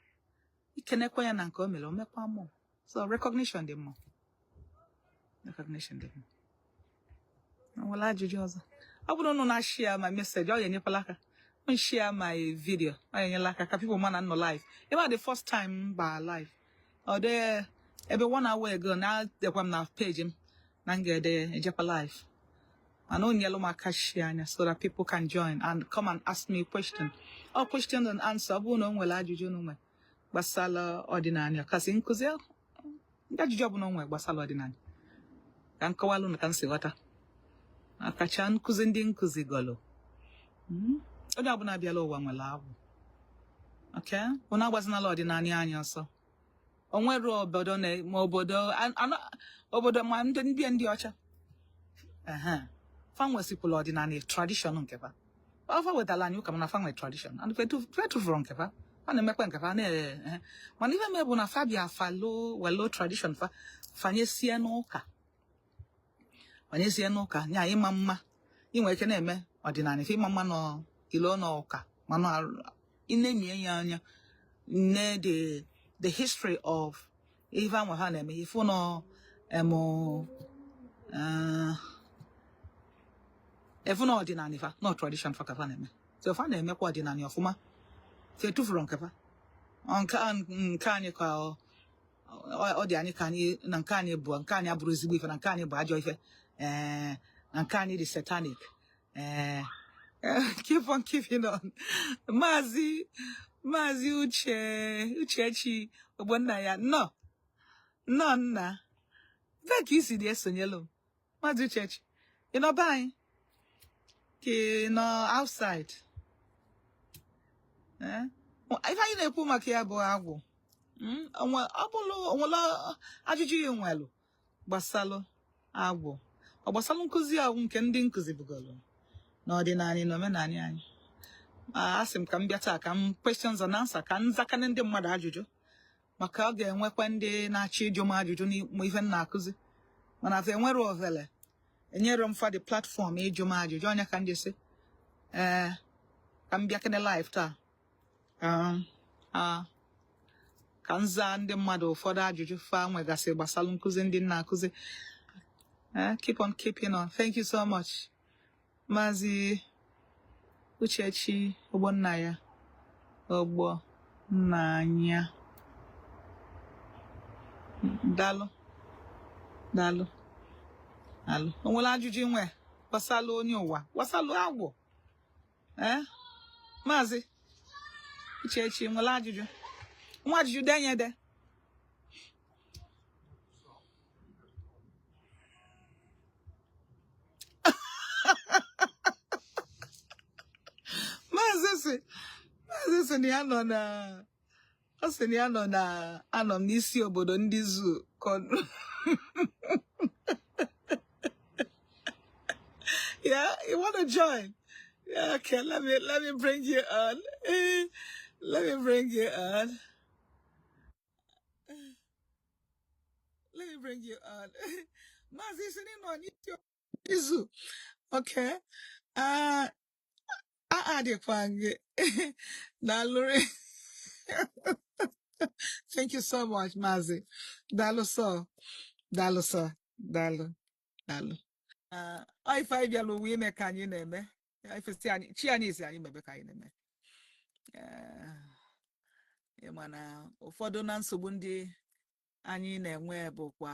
ikenekwa ya na nke o mere, omekwa mmụọ. So recognition dị mma, recognition dị mma. O nwere ajụjụ ọzọ? Ọ bụrụ na unu na-share my message, ọ ga-enyekwala aka. Unu share my video, ọ ga-enyela aka ka people ma na nọ live. Ebe the first time m ba live, ọ dị ebe one hour ago, na dekwa m na page m na m ga-ede ejekwa live, mana o nyelu m aka share anya so that people can join and come and ask me question or question and answer. Ọ bụrụ na o nwere ajụjụ unu nwe gbasara ọdịnala, kasị nkụzi ndị ajụjụ ọbụla o nwere gbasara ọdịnala, ka m kọwalụ unu ka m si ghọta, akacha nkụzi ndị nkụzi gọlụ. Onye ọbụla bịala ụwa nwere agwụ. Okay, unu agbazinala ọdịnala anyị ọsọ. O nwere obodo na ma obodo obodo ma ndị ọcha ehe fa nwesikwula ọdịnala tradition nke fa. Ọfa wetara anyị ụka, mana fa nwere tradition and fe tụfuru nke fa, fa na-emekwa nke fa na ehe. Mana ife mee bụ na fa bịa falo welo tradition fa fanyesie n'ụka, fanyesie n'ụka nya ịma mma. Ị nwere ike na-eme ọdịnala ife ịma mma nọ ilo n'ụka, mana ị na-emie ya anya nne the history of ife anwa ha na-eme, ifu nọ efu na ọdịnala fa nọ tradition fa ka fa na-eme. So fa na-emekwa ọdịnala ọfụma, fa etufuru nke fa. Ọ nke anyị ka ọ dị anyị ka anyị na nke anyị bụ nke anyị abụrụ ezigbo ife, na nke anyị bụ ajọ ife, ee, na nke anyị dị satanic. Ee, keep on keeping on. Maazị Uche, Uchechi Ogbonna ya, nnọọ, nnọọ nna. Ebee ka isi dị esonyelu m? Maazị Uchechi, ị nọ be anyị ka ị nọ outside? Ee, ife anyị na-ekwu maka ya bụ agwụ. Ọ bụrụ onwere ajụjụ ị nwelụ gbasalụ agwụ, ọ gbasalụ nkụzi agwụ nke ndị nkụzi bugoro n'ọdịnala na omenala anyị, a sị m ka m bịa taa ka m questions and answer, ka m zakane ndị mmadụ ajụjụ, maka ọ ga-enwekwa ndị na-achọ ịjụ m ajụjụ n'ime ife m na-akụzi, mana afọ enwere ohere enyere m fa the platform ịjụ m ajụjụ. Onye ka m ji sị ee ka m bịa kene live taa ka m zaa ndị mmadụ ụfọdụ ajụjụ fa nwegasị gbasara nkụzi ndị m na-akụzi. Keep on keeping on. Thank you so much, Maazị Uchechi Ogbonnaya. Ogbonnaya, daalụ, daalụ, daalụ. O nwere ajụjụ nwe gbasara onye ụwa, gbasara agwụ? Ee, Maazị Uchechi, nwere ajụjụ? Nwa ajụjụ denye ede. Maazị si na ya nọ na, ọ sị na ya nọ na, anọ m n'isi obodo ndị zoo. Yeah, you want to join? Yeah, okay, let me bring you on. Let me bring you on. Let me bring you on. Maazị si na ị nọ n'isi obodo zoo. Okay. A adịkwa gị. Daalụ. Thank you so much, Maazị. Daalụ sọ. Daalụ sọ. Daalụ. Daalụ. Ọ ife anyị bịara ụwa ime ka anyị na-eme. Ife si anyị, chi anyị si anyị mebe ka anyị na-eme. Ị ma na ụfọdụ na nsogbu ndị anyị na-enwe bụkwa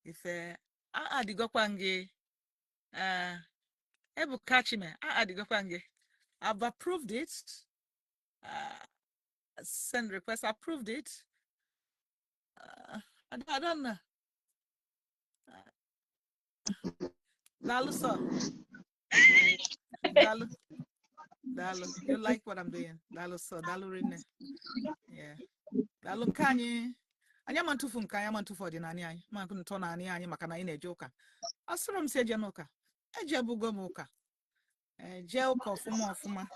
ife a adịgokwa gị. Ebuka Chime, a adịgokwa gị. I've approved it. Send request, approved it. I don't know. Daalụ sọ. Daalụ. Daalụ. You like what I'm doing? Daalụ sọ. Daalụ rinne. Yeah. Daalụ. Nke anyị, anyị ama ntụfu nke anyị, ama ntụfu ọdịnala anyị, ma ntọ na anyị anyị, maka na anyị na-eje ụka. Asịrọ m si eje n'ụka. Ejebugo m ụka. Jee ụka ọfụma ọfụma.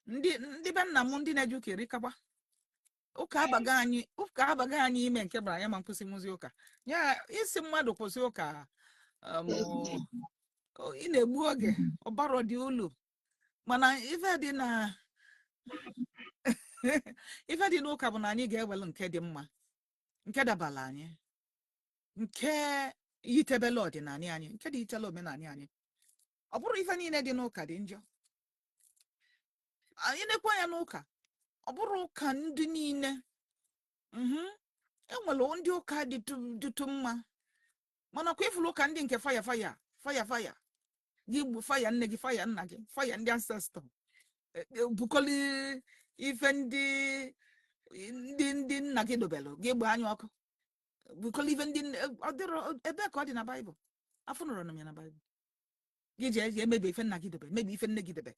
Ndị be nna m ndị na-eje ụka erikakwa. Ụka abaga anyị, ụka abaga anyị ime nke bara ya ma nkwụsị nwụzi ụka. Ya isi mmadụ kwụsị ụka, ị na-egbu oge, ọbara dị ulu. Mana ife dị n'ụka bụ na anyị ga-ewelu nke dị mma, nke dabala anyị, nke yitebele ọdịnala anyị, nke dị yitele omenala anyị. Ọ bụrụ ife niile dị n'ụka dị njọ. Anyị na-ekwe anya n'ụka, ọ bụrụ ụka ndị niile, enwere ndị ụka dịtụ mma, mana kwa ifuru ụka ndị nke fire fire fire fire gị gbu fire nne gị, fire nna gị, fire ndị ancestor, bukọli ife ndị nna gị dobelu gị gbaa anya ọkụ, bukọli ife ndị ọ dịrọ. Ebe ka ọ dị na Baịbụl? Afọ nụrụ m ya na Baịbụl. Gị ji eji emebi ife nna gị dobe, mebi ife nne gị dobe.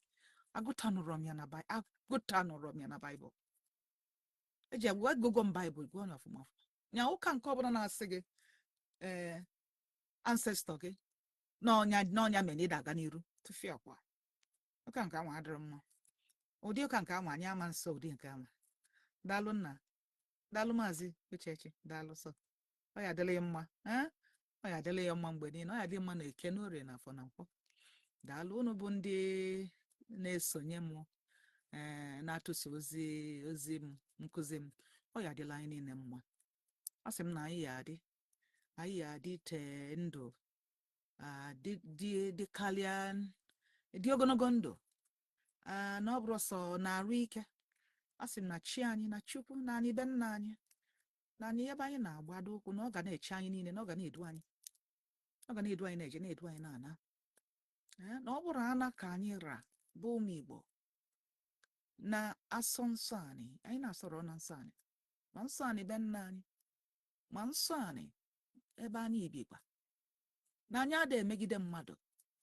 Agụtanụrọ m ya na Baịbụl. Agụtanụrọ m ya na Baịbụl. Eji agwa egogo m Baịbụl gụọ ya ọfụma ọfụma. Nya ụka nke ọbụla na-asị gị ee ancestor gị n'ọnya n'ọnya mere na ịda aga n'iru, tụfịa kwa. Ụka nke anwa adịrọ mma. Ụdị ụka nke anwa anyị ama nsọ ụdị nke anwa. Daalụ nna. Daalụ, Maazị Uchechi. Daalụ sọ. Ọ ya adịla ya mma, ee, ọ ya adịla ya mma mgbe niile. Ọ ya dị mma na Eke, n'Orie, na Afọ na Nkwọ. Daalụ unu bụ ndị na-esonye m, ee, na-atụsa ozi m, nkụzi m. Ọ ya adịla anyị niile mma. A sị m na anyị ya adị, anyị ya adị tee ndụ, dị dị dị karịa, dị ogologo ndụ, na ọ bụrụ sọ na-arụ ike. A sị m na chi anyị na Chukwu na anyị be nna anyị na anyị ebe anyị na-agbado ụkwụ, na ọ ga na-eche anyị niile, na ọ ga na-edu anyị, ọ ga na-edu anyị na-eje, na-edu anyị na-ana. Na ọ bụrụ ana ka anyị ra bụ ụmụ Igbo na-asọ nsọ anyị, anyị na-asọrọ na nsọ anyị, ma nsọ anyị be nna anyị, ma nsọ anyị ebe anyị bikwa, na anyị ada emegide mmadụ,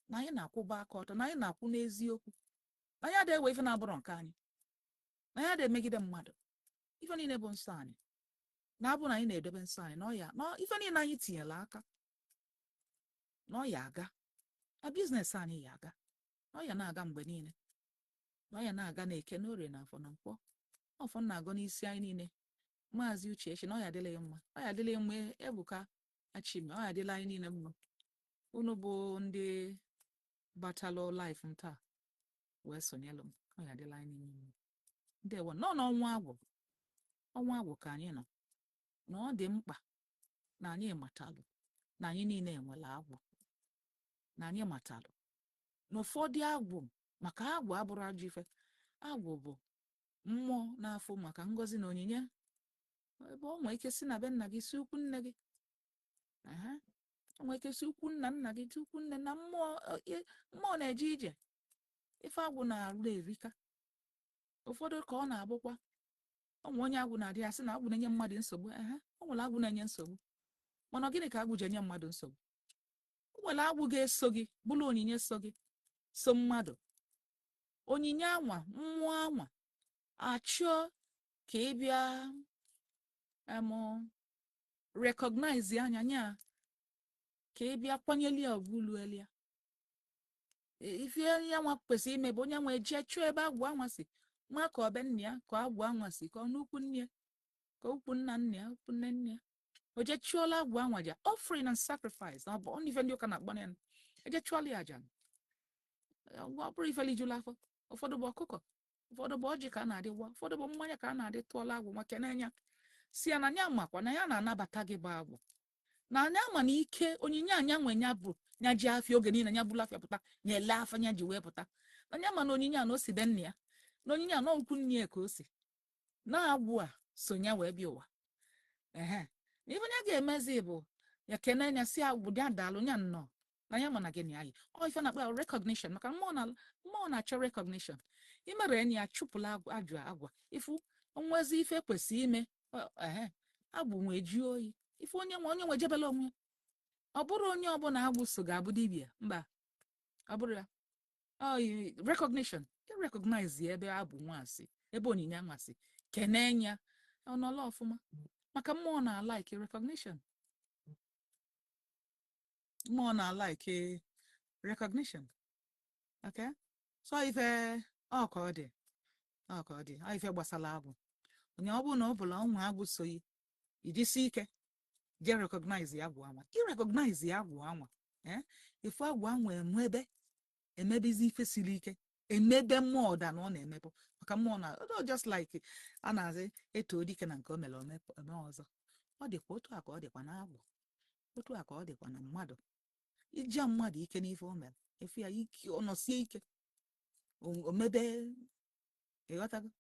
na anyị na-akwụba aka ọtọ, na anyị na-akwụ n'eziokwu, na anyị ada ewe ife na-abụrọ nke anyị. Na ya na-emegide mmadụ. Ife niile bụ nsọ anyị na-abụ na anyị na-edebe nsọ anyị na ọya na ife niile anyị tinyere aka na ọya aga, na business anyị ya aga, na ọya na-aga mgbe niile, na ọya na-aga na Eke na Orie na Afọ na Nkwọ. Ọfọ na-agọ n'isi anyị niile. Maazị Uche echi na ọya adịla ya mma, ọya adịla ya mma. Ebuka Achime, ọya adịla anyị niile mma. Unu bụ ndị batalụ live m taa wee sonyelụ m, ọya adịla anyị niile mma. Ndewo nọ. N'ọnwa agwụ, ọnwa agwụ ka anyị nọ, na ọ dị mkpa na anyị matalụ na anyị niile enwere agwụ, na anyị matalụ na ụfọdụ agwụ, maka agwụ abụrụ ajọ ife. Agwụ bụ mmụọ na-afụ maka ngọzi na onyinye, ebe ọ nwee ike si na be nna gị, si ukwu nne gị, ehe, o nwee ike si ukwu nna nna gị, si ukwu nne na mmụọ. Mmụọ na-eje ije. Ife agwụ na-arụ erika. Ụfọdụ ka ọ na-abụkwa ọ nwe onye agwụ na-adị asị na agwụ na-enye mmadụ nsogbu. Ehe, o nwere agwụ na-enye nsogbu, mana gịnị ka agwụ ji enye mmadụ nsogbu? O nwere agwụ ga-eso gị, bụrụ onyinye so gị, so mmadụ, onyinye anwa, mmụọ anwa achọọ ka ị bịa recognize anya nya, ka ị bịa kwanyeli ya ugwu luelia. Ife ya nwa kwesịrị ime bụ onye nwe jee chụọ ebe agwụ anwa si, nwa ka ọ be nna ya, ka agwụ anwa si, ka ọ n'ukwu nne ya, ka ukwu nna nna ya, ukwu nne nne ya. O jee chụọla agwụ anwa ja, offering and sacrifice, na ọ bụ ife ndị ụka na-akpọ ya. Eje chụọla ya aja. Ọ bụrụ ife lijula afọ. Ụfọdụ bụ ọkụkọ, ụfọdụ bụ ọjị ka a na-adị gwa, ụfọdụ bụ mmanya ka a na-adị tụọla agwụ nwa kenenya, si ya na ya makwa na ya na-anabata gị bụ agwụ, na anya ma na ike onyinye anya nwe ya bụ ya ji afịa oge niile, ya bụrụ afịa pụta, ya ele afọ ya ji wee pụta, na ya ma na onyinye a na o si be nna ya, na onyinye a na ukwu nne ya ka o si na-agwụ a so ya wee bịa ụwa. Ehe, na ife ya ga-emezi bụ ya kene ya, si agwụ ya daalụ, ya nnọọ, na ya ma na gịnị anyị ọ ife na-akpọ ya recognition, maka mmụọ na mmụọ na-achọ recognition. Imere enyi ya chụpụla ajụ agwa ifu onwezi ife kwesịrị ime. Ehe, agwụ nwee ju oyi ife onye nwe jebela onwe ya. Ọ bụrụ onye ọbụla agwụ so ga-abụ dibịa, mba, ọ bụrụ ya ọ recognition, recognize ya ebe abụ nwaasị, ebe onyinye anwasị, kene ya ọnọla ọfụma, maka mmụọ na like recognition, mmụọ na like recognition. Okay, so ife ọ ka ọ dị, ọ ka ọ dị, ọ ife gbasara agwụ. Onye ọ bụrụ na ọ bụla ọnwa agwụ soyi, ijisi ike jee recognize ya agwụ anwa. I recognize ya agwụ anwa, eh, ife agwụ anwa enwebe emebezi ife siri ike, emebe mmụọ ọda na ọ na-emepụ, maka mmụọ na ọ just like a na-asị eto dike na nke o mere ome ọzọ. Ọ dịkwa otu a ka ọ dịkwa na agwụ, otu a ka ọ dịkwa na mmadụ. Ije mmadụ ike n'ife o mere, efu ya ike, ọ nọsie ike, o mebe, ịghọtago,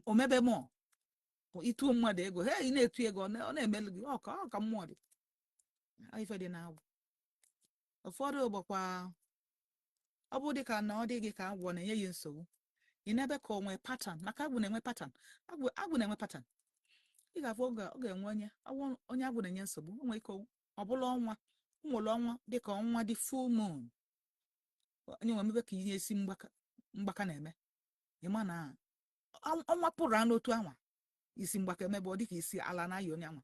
o mebe mmụọ. Ịtụo mmadụ ego, he, ị na-etu ego, ọ na-emelu gị. Ọ ka mmụọ dị. Ọ ife dị na-agwụ. Ụfọdụ gbakwa ọ bụ dịka na ọ dị gị ka agwọ na-enye ya nsogbu, ị na-ebe ka o nwee pattern, maka agwụ na-enwe pattern. Agwụ na-enwe pattern. Ị ga-afụ oge ọ ga-enwe onye onye agwụ na-enye nsogbu. O nwere ike ọ bụla ọnwa, o nwere ọnwa dịka ọnwa dị full moon, onye nwe emebe ka ihe esi mgbaka mgbaka na-eme. Ịma na ọnwa pụrụ anụ otu anwa isi mgbaka emebe, ọ dịka isi ala na-ayị onye anwa.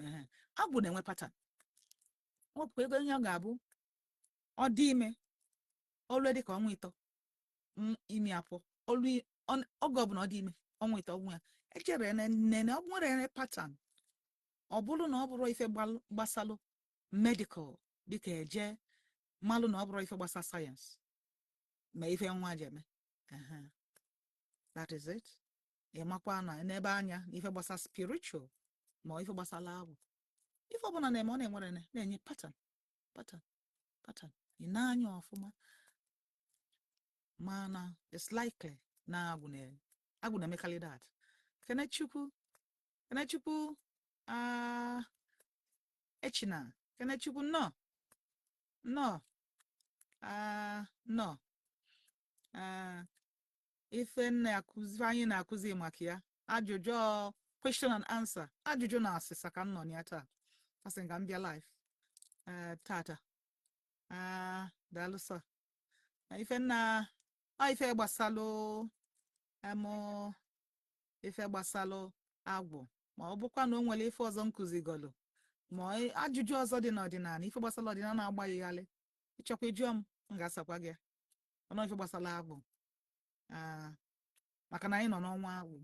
Ehe. Agwụ na-enwe pattern. Ọ bụkwa ego onye ọ ga-abụ ọ dị ime olu dịka ọnwa 3, imi apụ olu oge ọbụla ọ dị ime ọnwa 3, ọnwa ya echere nene ọ nwere pattern. Ọ bụrụ na ọ bụrụ ife gbasalụ medical, dịka eje malụ na ọ bụrụ ife gbasa sayensị ma ife nwa ji eme. Ehe. That is it. Ị makwa na n'ebe anya na ife gbasa spiritual ma ife gbasara agwụ, ife ọbụla na-eme, ọ na-enwere na-enye pattern, pattern, pattern. Ị na-anya ọfụma, mana it's likely na agwụ na-emekarị that. Kenechukwu, Kenechukwu, ah, echina Kenechukwu, nnọọ, nnọọ, ah, nnọọ. Ah, ife na-akụzi anyị na-akụzi maka ya ajụjụ question and answer, ajụjụ na asịsa ka m nọ na ya taa. Asị m ka m bịa live tata. Ah, daalụ sọ. Na ife nna ọ ife gbasalụ. Ife gbasalụ agwụ, ma ọ bụkwa na o nwere ife ọzọ m kụzigolu, ma ajụjụ ọzọ dị n'ọdịnala, ife gbasara ọdịnala na-agbaghịghalị, ị chọkwa ịjụọ m, m ga-asakwa gị ọnụ ife gbasara agwụ. Maka na anyị nọ n'ọnwa agwụ,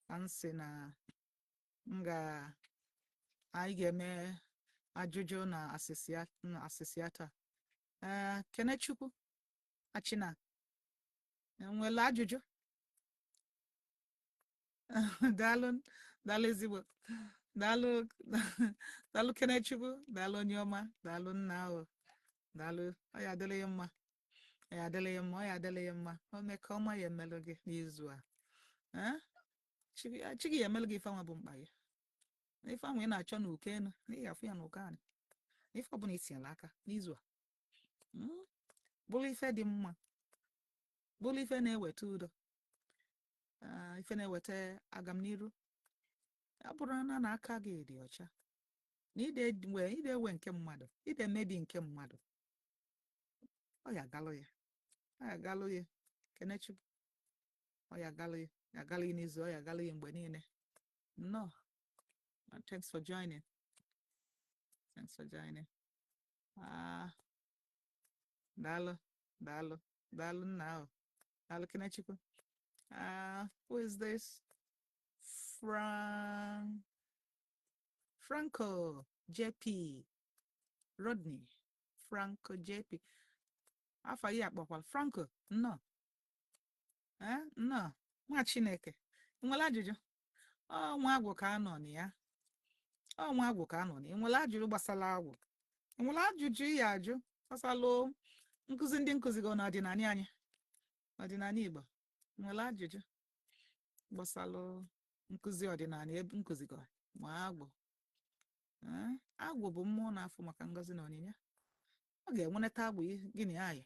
ka m sị na anyị ga-eme ajụjụ na asịsịa taa. Ee, Kenechukwu Achịna, enwere ajụjụ? Daalụ, daalụ ezigbo, daalụ, daalụ Kenechukwu, daalụ onye ọma, daalụ nna ahụ, daalụ. Ọ ya adịla ya mma, ọ ya adịla ya mma, ọ ya adịla ya mma. O mee ka ọma ya emelụ gị n'izu a. Ee, chi gị ya emelụ gị ife anwa bụ mkpa gị, ife anwa ị na-achọ n'uko enu, na ị ga-afụ ya n'uko anị. Ife ọbụla i tinyere aka n'izu a, bụrụ ife dị mma, bụrụ ife na-eweta udo, ife na-eweta agamniru. Ọ bụrụ na aka gị dị ọcha, na ide ewe nke mmadụ, ide emebi nke mmadụ, ọ ya agalụ ya, ọ ya agalụ ya. Kenechukwu, ọ ya agalụ ya, ya agalụ ya n'izu, ọ ya agalụ ya mgbe niile. Nnọọ. Thanks for joining. Thanks for joining. Daalụ, daalụ, daalụ nna ahụ. Daalụ Kenechukwu. Who is this? Franco JP Rodney. Franco JP. Afa ya akpọkwala Franco. Nnọọ. Nnọọ. Nwa Chineke. Nwere ajụjụ? Ọ nwa agwụ ka anọ na ya. Ọ nwa agwụ ka anọ na ya. Nwere ajụjụ gbasara agwụ? Nwere ajụjụ ị ya ajụ gbasara nkụzi ndị nkụzi gị n'ọdịnala anyị, ọdịnala Igbo? Nwere ajụjụ gbasara nkụzi ọdịnala ebe nkụzi gị ma agwụ? Agwụ bụ mmụọ na-afụ maka ngọzi na onyinye. Ọ ga-enweneta agwụ gịnị anyị?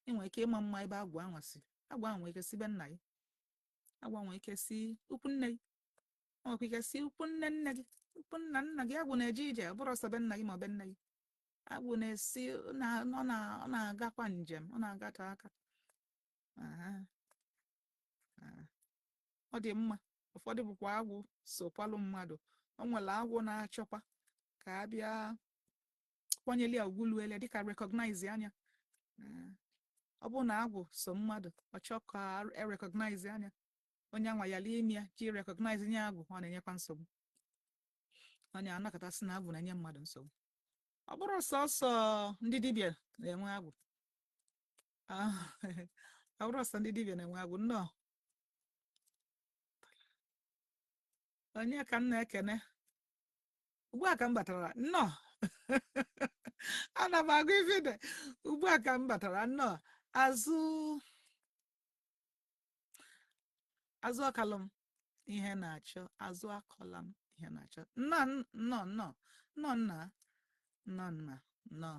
Ị nwere ike ịma mma ebe agwụ anwa si. Agwụ ahụ nwere ike si be nna gị, agwụ nwere ike si ukwu nne gị, ọ nwekwa ike si ukwu nne nne gị, ukwu nna nna gị. Agwụ na-eje ije, ọ bụrụ ọsọ be nna gị ma ọ be nne gị. Agwụ na-esi ọ na-agakwa njem, ọ na-agate aka. Ọ dị mma. Ụfọdụ bụkwa agwụ sokwalụ mmadụ. O nwere agwụ na-achọkwa ka a bịa kwanyere ya ugwu luele, dịka recognize anya. Ọ bụrụ na agwụ so mmadụ, ọ chọọ ka e recognize anya, onye anwa ya lie ime ya ji recognize nye agwụ, ọ na-enyekwa nsogbu. Onye anakọtasị na agwụ na-enye mmadụ nsogbu. Ọ bụrụ sọsọ ndị dibịa na-enwe agwụ, ọ bụrụ sọ ndị dibịa na-enwe agwụ. Nnọọ. Onye ka m na-ekene ugbu a ka m batara? Nnọọ. Ana m agụ ifide ugbu a ka m batara. Nnọọ. Azụ ọkalụ m ihe na-achọ, azụ akọla m ihe na-achọ. Nnọọ, nnọọ, nnọọ, nnọọ nna, nnọọ nna, nnọọ.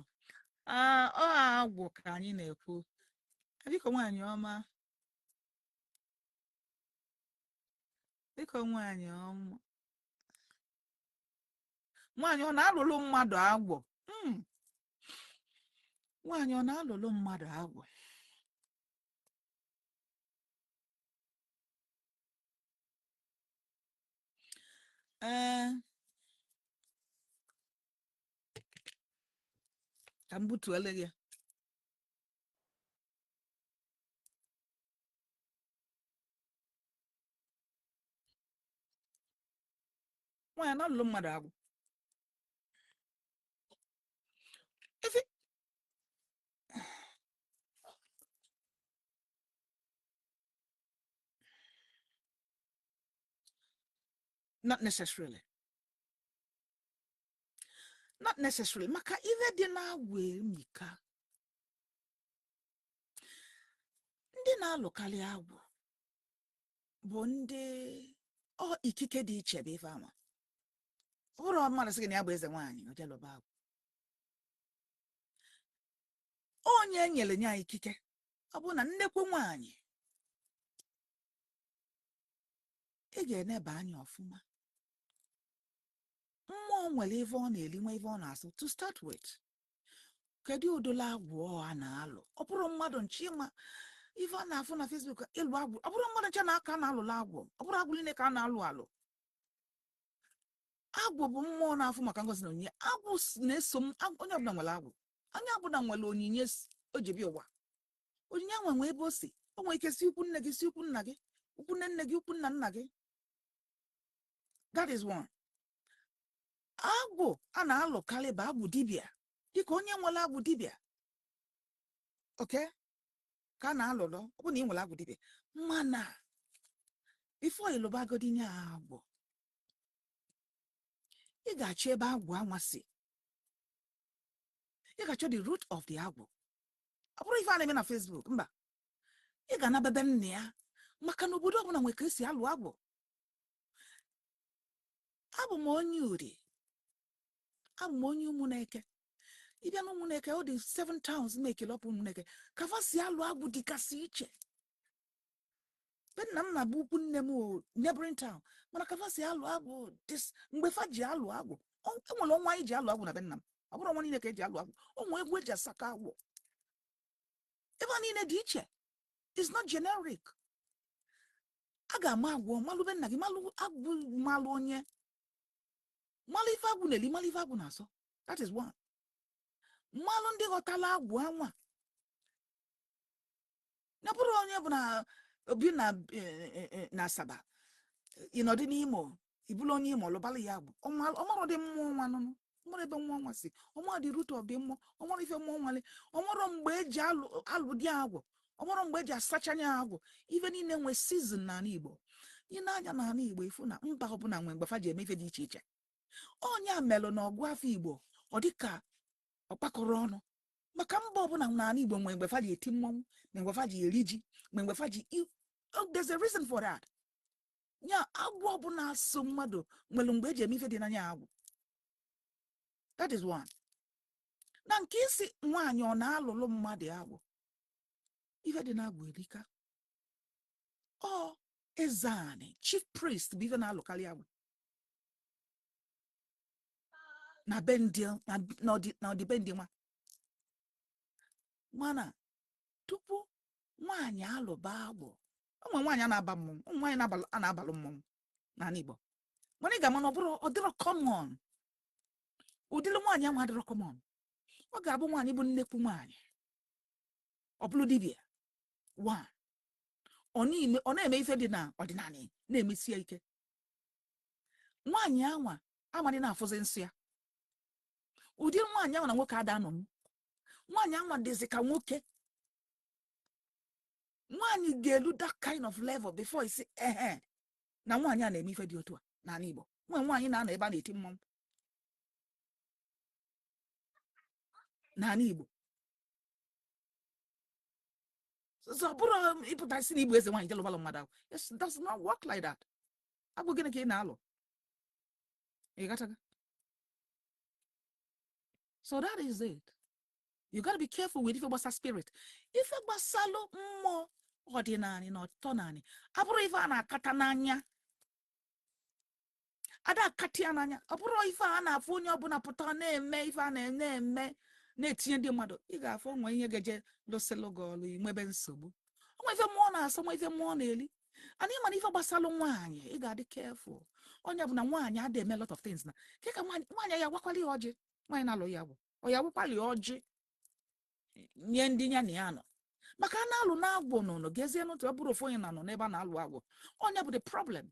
Ọ agwụ ka anyị na-ekwu. Biko nwaanyị ọma, biko nwaanyị ọma, nwaanyị ọ na-alụlụ mmadụ agwụ? Nwaanyị ọ na-alụlụ mmadụ agwụ? Ee, ka m butuole gị. Nwaanyị na-alụlụ mmadụ agwụ? Ife not necessarily, not necessarily, maka ife dị na-agwụ emika. Ndị na-alụkarị agwụ bụ ndị ọ ikike dị iche bụ ife ama. Ọ bụrụ mmadụ sị gị na ya bụ eze nwaanyị, o jee lụba agwụ. Onye nyere ya ikike, ọ bụ na nnekwu nwaanyị, ị ga-eneba anya ọfụma. Mmụọ nwere ife ọ na-eli, nwe ife ọ na-asụ. To start with, kedu ụdịrị agwụ a na-alụ? Ọ bụrụ mmadụ nche ịma Ife a na-afụ na Facebook, ịlụ agwụ, ọ bụrụ mmadụ nche na aka na-alụlụ agwụ, ọ bụrụ agwụ niile ka a na-alụ alụ. Agwụ bụ mmụọ na-afụ maka ngozi na onyinye. Agwụ na-eso m. Onye ọbụla nwere agwụ, onye ọbụla nwere onyinye o ji bịa ụwa. Onyinye ahụ nwee ebe o si. O nwere ike si ukwu nne gị, si ukwu nna gị, ukwu nne nne gị, ukwu nna nna gị. That is one. Agwụ a na-alụkarị bụ agwụ dibịa, dịka onye nwere agwụ dibịa oke ka a na-alụlụ. Ọ bụ na ị nwere agwụ dibịa, mana before ịlụbagodi nye agwụ, ị ga-achọ ebe agwụ anwa si. Ị ga-achọ the root of the agwụ. Ọ bụrụ ife a na-eme na Facebook, mba, ị ga-anabebe nna ya, maka na obodo ọbụla nwere ka esi alụ agwụ. Abụ m onye Uri, abụ m onye Ụmụneke. Ịbịa na Ụmụneke, ọ dị seven towns na-ekele ọpụ Ụmụneke ka fa si alụ agwụ dịgasị iche. Be nna m na-abụ ukwu nne m o, neighboring town, mana ka fa si alụ agwụ this mgbe fa ji alụ agwụ, enwere ọnwa anyị ji alụ agwụ na be nna m. Ọ bụrụ ọnwa niile ka eji alụ agwụ. O nwee egwu eji asakọ agwụ. Ebe a niile dị iche. It's not generic. A ga-ama agwụ, malụ be nna gị, malụ agwụ, malụ onye, malụ ife agwụ na-eli, malụ ife agwụ na-asọ. That is one. Mmalụ ndị ghọtala agwụ anwa na bụrụ onye bụ na obi na na Asaba, ịnọdụ n'Imo, ibulu onye Imo lụbala ya agwụ. Ọmarọ dị mmụọ nwa nụnụ, ọmara ebe mmụọ nwa si, ọmara dị root of the mmụọ, ọmara ife mmụọ nwale, ọmarọ mgbe eji alụ alụ dị agwụ, ọmarọ mgbe eji asachanya agwụ. Ife niile nwe season n'ala Igbo. Ị na-anya n'ala Igbo, ifu na mba ọbụla nwe mgbe fa ji eme ife dị iche iche. Onye a melụ na ọgụ afọ Igbo, ọ dịka ọkpakọrọ ọnụ, maka mba ọbụla n'ala Igbo nwere mgbe fa ji eti mmọnwụ, na mgbe fa ji eri ji, mgbe mgbe fa ji oh, there's a reason for that. Nya agwụ ọbụla so mmadụ nwere mgbe eji eme ife dị n'anya agwụ. That is one. Na nke isi nwaanyị ọ na-alụlụ mmadụ agwụ, ife dị n'agwụ erika. Ọ eze anị, chief priest, bụ ife na-alụkarị agwụ na be ndị na ọdịbe ndị nwa. Mana tupu nwaanyị alụba agwụ, ụmụ nwaanyị a na-aba mmọnwụ, ụmụ nwaanyị a na-abalụ mmọnwụ n'ala Igbo, mana ị ga-ama na ọ bụrụ ọ dịrọ common. Ụdịrị nwaanyị ahụ adịrọ common. Ọ ga-abụ nwaanyị bụ nnekwu nwaanyị, ọ bụrụ dibịa one, ọ na-eme ife dị na ọdịnala, na-emesi ya ike. Nwaanyị anwa amadị na-afụzi nsọ ya. Ụdị nwaanyị anwa na nwoke ada anọ. Nwaanyị anwa dịzị ka nwoke. Nwaanyị ga-elu that kind of level before isi ehe na nwaanyị a na-eme ife dị otu a n'ala Igbo. Nwe nwaanyị na-anọ ebe a na-eti mmọnwụ n'ala Igbo. So ọ bụrụ ịpụta isi na igbo eze nwaanyị jelụbalụ mmadụ ahụ, it does not work like that. Agwụ gịnị ka ị na-alụ? Ị ghọtago? So that is it. You gotta be careful with ife gbasa spirit, ife gbasalụ mmụọ ọdịnanị na ọtọnanị. Abụrụ ife a na-akata n'anya, ada akata ya n'anya. Ọ bụrụ ife a na-afụ onye ọbụla pụta na-eme ife a na-eme na-etinye ndị mmadụ, ị ga-afụ onwe ihe ga-eje lụsịlụ gị ọlụ, inwebe nsogbu. Onwe ife mmụọ na-asọ, nwe ife mmụọ na-eli. Ana ịma na ife gbasalụ nwaanyị, ị ga-adị careful. Onye bụ na nwaanyị adị eme lot of things na ke ka nwaanyị ya gwakwala ya ọjị. Nwaanyị na-alụ ya bụ ọ ya gwakwala ya ọjị nye ndị ya na ya nọ, maka a na-alụ na-agwụ n'ụlọ gezie n'otu. Ọ bụrụ ofu onye na-anọ n'ebe a na-alụ agwụ, onye bụ the problem,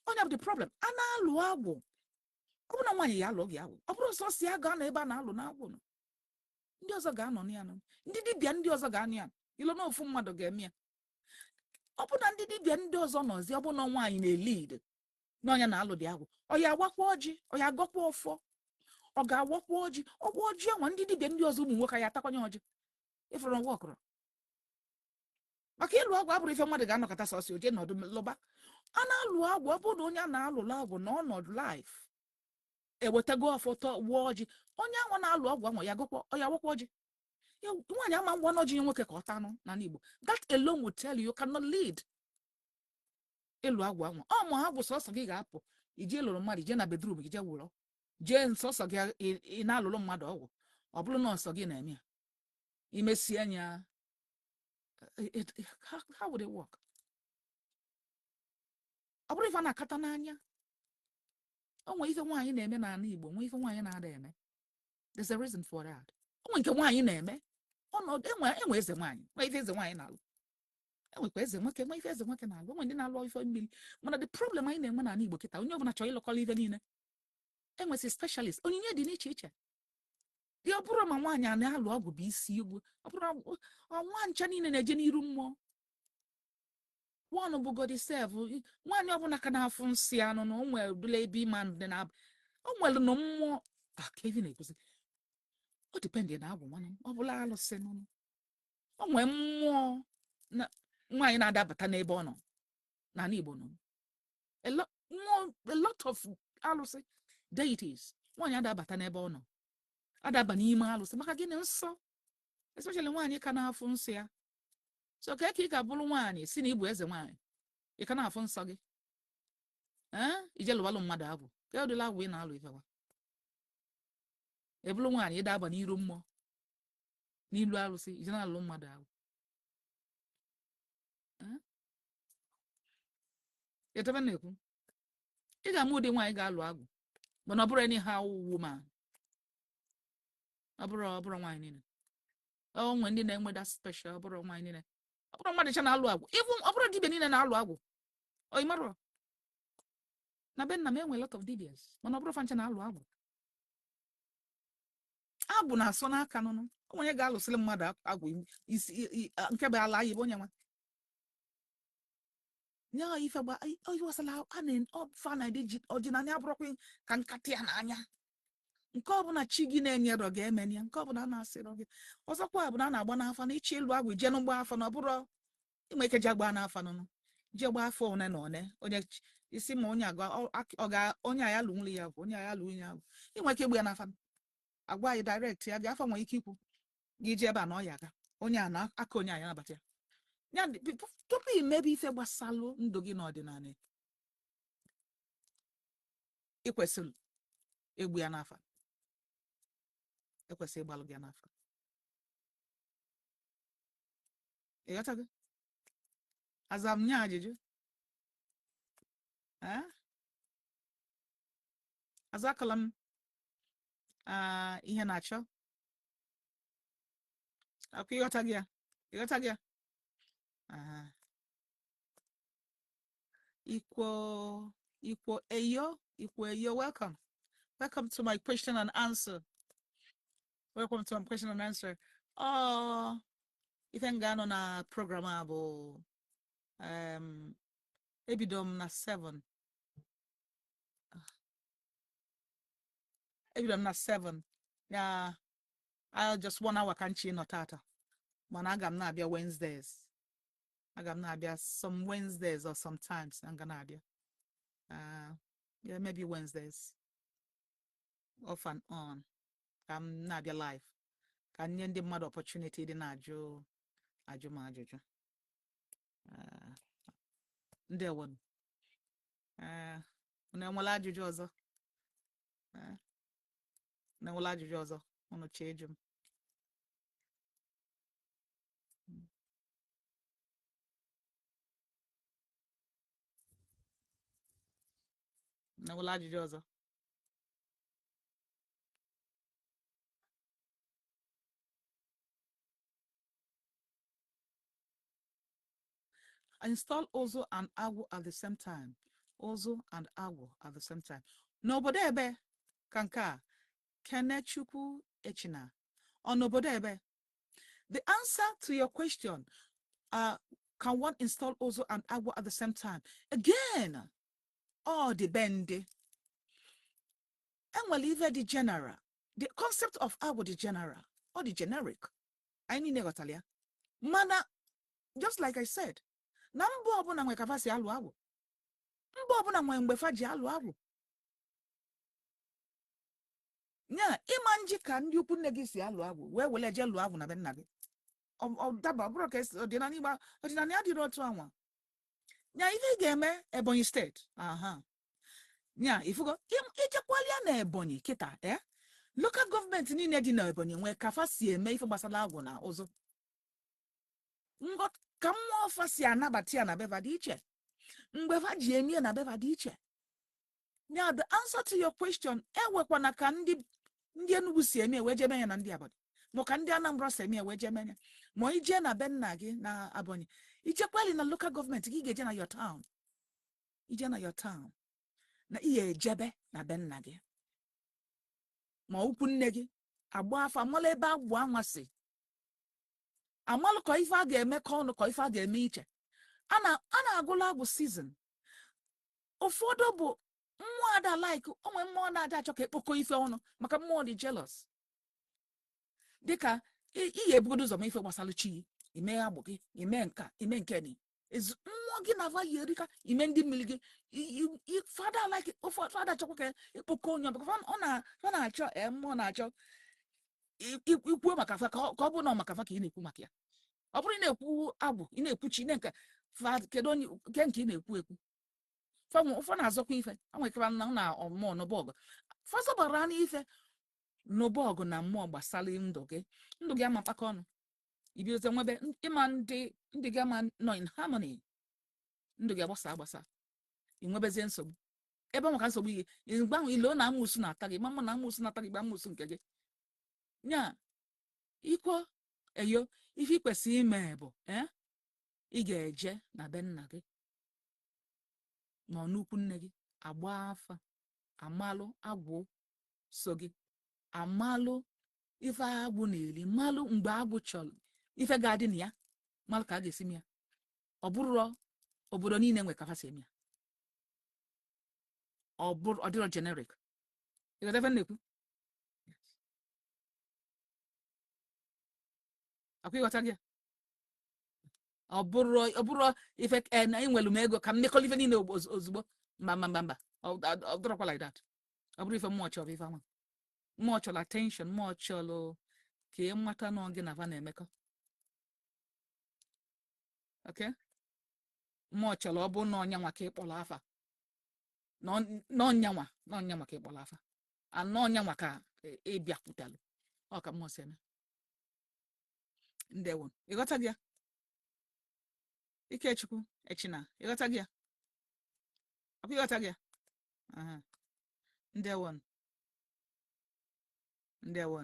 onye bụ the problem. A na-alụ agwụ, ọ bụrụ na nwaanyị ya alụ gị agwụ, ọ bụrụ sọ si ya gaa na ebe a na-alụ na-agwụ nọ, ndị ọzọ ga-anọ na ya nọ, ndị dibịa ndị ọzọ ga-anọ ya. Ilo na ofu mmadụ ga-eme ya. Ọ bụ na ndị dibịa ndị ọzọ nọzi, ọ bụ na nwaanyị na-elead n'ọnya na-alụ dị agwụ, ọ ya agwakwa ọjị, ọ ya agọkwa ọfọ, ọ ga-awakwa ọjị, ọgwa ọjị anwa, ndị dibịa ndị ọzọ ụmụ nwoke ya atakwanye ọjị. Ịfụrụ ngwa ọkụrụ maka ịlụ agwụ abụrụ ife mmadụ ga-anọkọta sọsọ oje nọdụ lụba. A na-alụ agwụ, ọ bụrụ na onye a na-alụlụ agwụ na ọnọdụ life ewetago ọfọ tọ wụọ ọjị, onye anwa na-alụ ọgwụ anwa ya gọkwa, ọ ya wakwa ọjị. Nwaanyị ama ngwa n'ọjị nye nwoke ka ọ tanụ n'ala Igbo. That alone will tell you you cannot lead ịlụ agwụ anwa. Ọ ma agwụ sọsọ gị ga-apụ ije lụrụ mmadụ, ije na bedroom gị jee wụrọ jee nsọsọ gị, ị na-alụrụ mmadụ ọgwụ, ọ bụrụ na ọsọ gị na-eme ya. Imesie anya, how would it work? Ọ bụrụ ife a na-akata n'anya, o nwee ife nwaanyị na-eme n'ala Igbo, nwee ife nwaanyị na-ada eme. There's a reason for that. O nwee nke nwaanyị na-eme, ọnọdụ enwe eze nwaanyị, nwee ife eze nwaanyị na-alụ, enwekwa eze nwoke, nwee ife eze nwoke na-alụ, enwe ndị na-alụ ife mmiri. Mana the problem anyị na-enwe n'ala Igbo kịta, onye ọbụla chọrọ ịlụkọla ife niile. Enwesị specialist, onyinye dị n'iche iche. Dị ọ bụrụ ma nwaanyị a na-alụ ọgwụ bụ isi egwu, ọ bụrụ ọnwa ncha niile na-eje n'iru mmụọ. One bụgodi sef, nwaanyị ọbụla ka na-afụ nsị anụ na o nwere ụdịla ebe ịma ndị na o nwere na mmụọ ka ebe na-ekwuzi, o depend na agwụ nwanne ọ bụla alụsị nụnụ. O nwee mmụọ na nwaanyị na-adabata n'ebe ọ nọ n'ala Igbo nọ. Mmụọ, a lot of alụsị deities, nwaanyị adabata n'ebe ọ nọ, adaba n'ime alụsị. Maka gịnị? Nsọ, especially nwaanyị ka na-afụ nsọ ya. So ka ị ga-abụrụ nwaanyị si na ịbụ eze nwaanyị, ị ka na-afụ nsọ gị, ee, ije lụwalụ mmadụ agwụ, ka ọ dịla agwụ ị na-alụ ifewa. Ebụrụ nwaanyị ịdaba n'iru mmụọ, n'ilu alụsị, ije na-alụ mmadụ agwụ. Etebe na-ekwu, ị ga-ama ụdị nwaanyị ga-alụ agwụ, mana ọ bụrụ anyhow woman, ọ bụrụ nwaanyị niile. Ọ nwee ndị na-enwe that special. Ọ bụrụ nwaanyị niile, ọ bụrụ mmadụ ncha na-alụ agwụ, even ọ bụrụ dibịa niile na-alụ agwụ. Ọ ị marọ na be nna m enwe lot of dibias, mana ọ bụrụ fa ncha na-alụ agwụ. Agwụ na-asọ n'aka nụnụ. Onye ga-alụsịrị mmadụ agwụ isi nke bụ ala anyị bụ onye nwa nye ife gba ife gbasara a na ọfa na ji ọdịnala abụrụkwa ka nkatị ya n'anya. Nke ọbụla chi gị na-enyerọ ga-eme ya, nke ọbụla a na-asịrọ gị. Ọzọkwa bụ na a na-agba n'afa na ịchọ ịlụ agwụ, ije n'ụgbọ afa, na ọ bụrụ inwe ike ji agba n'afa nụnụ, je gbaa afọ one na one, onye isi ma onye agwa ọ ga onye a ya lụ nwunye ya bụ onye a ya lụ nwunye ya bụ inwe ike igbu ya n'afa, agwa anyị direct ya gị afọ nwere ike ikwu gị je ebe a na ọ ya aga onye a na aka onye a ya nabata ya. Ya tupu imebe ife gbasalụ ndụ gị n'ọdịnala, ị kwesịrị egbu ya n'afa, ekwesịrị ịgbalụ gị ya n'afa. Ị ghọtago? Aza m nye ajụjụ. Eh? Azakala m ihe na-achọ akwa. Ịghọta gị ya? Ịghọta gị ya? Aha. Ikwo Ikwo Eyo, Ikwo Eyo, welcome. Welcome to my question and answer. Welcome to my question and answer. Oh, ife m ga-anọ na program a bụ ebido m na 7. Ebido m na 7. Ya, I'll just one hour ka nchi nọ tata. Mana aga m na-abịa Wednesdays. Aga m na-abịa some Wednesdays or sometimes I'm gonna abịa. Yeah, maybe Wednesdays. Off and on. Ka m na-abịa live. Ka nye ndị mmadụ opportunity dị na-ajụ ajụ m ajụjụ. Ndewo. Unu enwela ajụjụ ọzọ? Unu enwela ajụjụ ọzọ? Unu chee ịjụ m. Unu enwela ajụjụ ọzọ? Install Ozo and Agwu at the same time. Ozo and Agwu at the same time. N'obodo ebe ka nke a, Kenechukwu Echina. Ọ n'obodo ebe? The answer to your question, can one install Ozo and Agwu at the same time? Again, all depend. Enwere ife dị general. The concept of Agwu dị general, or the generic. Anyị niile ghọtara ya. Mana, just like I said, na mba ọbụla nwe ka fa si alụ agwụ. Mba ọbụla nwe mgbe fa ji alụ agwụ. Nya ịma nji ka ndị ukwu nne gị si alụ agwụ wee were jee lụọ agwụ na be nna gị. Ọ daba, ọ bụrụ ka esi ọdịnala Igbo, ọdịnala ya dịrị otu anwa. Nya ife ị ga-eme Ebonyi steeti. Aha. Nya ifugo ijekwalịa na Ebonyi kịta, eh? Local government niile dị na Ebonyi nwee ka fa si eme ife gbasara agwụ na ụzụ. Ka mmụọ fa si anabata ya na beva dị iche, mgbe fa ji eme ya na beva dị iche. Ya, the answer to your question, ewekwana ka ndị Enugu si eme wee jebe ya na ndị Ebonyi, ma ka ndị Anambra si eme ya wee jebe ya. Ma ije na be nna gị na Ebonyi, ijekweli na local government gị, ga-eje na your town, ije na your town na ihe ejebe na be nna gị ma ukwu nne gị, agba afa, amalụ ebe agwụ anwa si, amalụ ka ife a ga-eme ka ọnụ, ka ife a ga-eme iche. A na-agụla agwụ season. Ụfọdụ bụ mmụọ ada, like onwe mmụọ na-ada achọ ka ekpokọ ife ọnụ, maka mmụọ dị jealous. Dịka ị ga-ebugodo ụzọ ma ife gbasara chi, ime agbụ gị, ime nka, ime nke ni mmụọ gị na ava ya erika, ime ndị mmiri gị. Fada, like ụfọdụ fada chọkwa ka ekpokọ onye ọbụla. Ọ na-achọ, mmụọ na-achọ ikwuo maka fa, ka ọ bụrụ na ọ maka fa ka ị na-ekwu maka ya. Ọ bụrụ ị na-ekwu agwụ, ị na-ekwu chi na nke fa, kedu onye nke nke ị na-ekwu ekwu? Ụfọ na-azọkwa ife anwekara na na mmụọ n'ụbọgụ fazọbara n'ife n'ụbọgụ na mmụọ gbasara ndụ gị. Ndụ gị ama mkpakọ ọnụ, ibidote nwebe ịma ndị gị ama nọ in harmony, ndụ gị agbasa agbasa, ị nwebezie nsogbu ebe maka nsogbu ihe mgbe ahụ ilo na amụsụ na-ata gị, mama na amụsụ na-ata gị, gba amụsụ nke gị nya ikwo eyo. Ife ị kwesịrị ime bụ, ị ga-eje na be nna gị ma ọ n'ukwu nne gị, agba afa, amalụ agwụ so gị, amalụ ife agwụ na-eri, malụ mgbe agwụ chọrọ ife ga-adị na ya, malụ ka a ga-esi ya. Ọ bụrụ obodo niile nwe ka fa si eme ya, ọ bụrụ ọ dịrọ generic. Ịghọta ife m na-ekwu? Akwa ịghọta gị? Ọ bụrụ ife na enwelu m ego ka m mekọrọ ife niile ozugbo, mba, mba, mba, mba, ọ dịrọkwa like that. Ọ bụrụ ife mmụọ chọrọ, ife anwa mmụọ chọrọ attention, mmụọ chọrọ ka ị mata na gị na va na-emekọ. Okay, mmụọ chọrọ ọ bụ na ọnyanwa ka ịkpọrọ afa, na ọnyanwa ka ịkpọrọ afa, anọ ọnyanwa ka ị bịakwutalụ. Ọ ka mmụọ si eme. Ndewo. Ịghọta gị ya? Ikechukwu Echina, ịghọta gị ya? Ọkwa ịghọta gị ya? Aha. Ndewo, ndewo.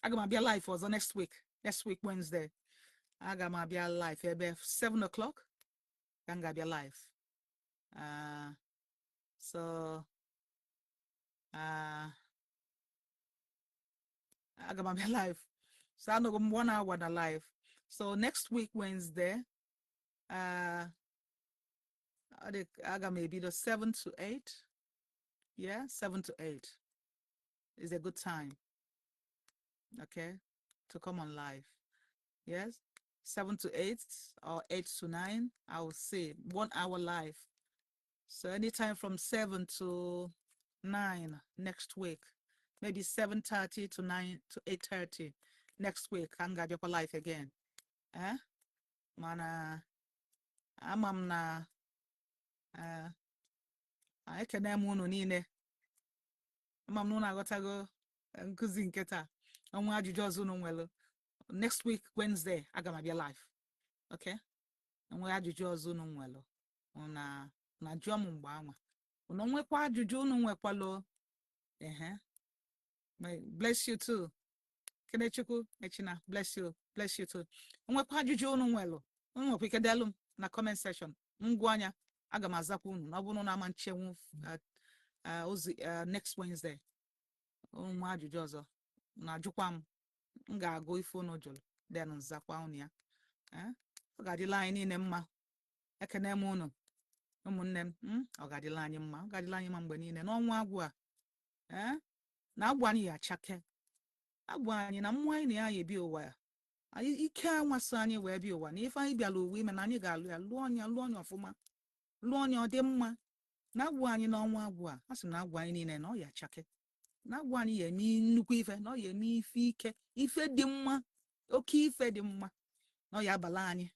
Aga m abịa live ọzọ next week, next week Wednesday aga m abịa live ebe 7 o'clock ka m ga-abịa live. So aga m abịa live, so anọghị m one hour na live. So next week Wednesday, aga m ebido 7 to 8. Yeah, 7 to 8 is a good time, okay, to come on live. Yes, 7 to 8 or 8 to 9, I will say 1 hour live. So anytime from 7 to 9 next week, maybe 7:30 to 9 to 8:30 next week, ka m ga-abịakwa live again. Eh, mana ama m na ekene m unu niile. Ama m na unu aghọtago nkụzi nke taa. Ọnwa ajụjụ ọzọ unu nwere, next week Wednesday aga m abịa live, okay? Enwe ajụjụ ọzọ unu nwere, na na jụọ m mgbe anwa. Unu nwekwa ajụjụ unu nwekwalụ. Ehe. May bless you too. Kenechukwu Echina, bless you, bless you too. Nwekwa ajụjụ unu nwelụ, unu nwekwa ike delu m na comment section. M gụọ anya, aga m azakwa unu. Na ọ bụrụ na ama nchenwu ozi next Wednesday, unu nwee ajụjụ ọzọ na-ajụkwa m, m ga-agụ ife unu jụrụ, then nzakwa unu ya. Ọ ga-adịla anyị niile mma. Ekene m unu, ụmụnne m. Ọ ga-adịla anyị mma, ọ ga-adịla anyị mma mgbe niile n'ọnwa agwụ a. Na agwụ anyị ya achake, agwụ anyị na mmụọ anyị na ya ebi ụwa ya. Anyị ike anwasị anyị wee bịa ụwa na ife anyị bịara ụwa ime, na anyị ga-alụ ya, lụọ ọnya, lụọ ọnya ọfụma, lụọ ọnya ọ dị mma. Na agwụ anyị n'ọnwa agwụ a, a sị m na agwụ anyị niile na ọ ya achake, na agwụ anyị ya eme nnukwu ife, na ọ ya eme ife ike, ife dị mma, oke ife dị mma, na ọ ya abala anyị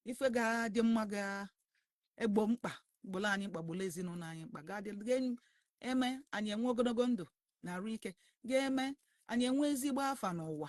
ife ga-adị mma, ga-egbo mkpa, gbolo anyị mkpa, gbolo ezinụlọ anyị mkpa, ga-adị ga-eme anyị enwe ogologo ndụ. na arụ ike ga-eme anyị enwe ezigbo afa n'ụwa.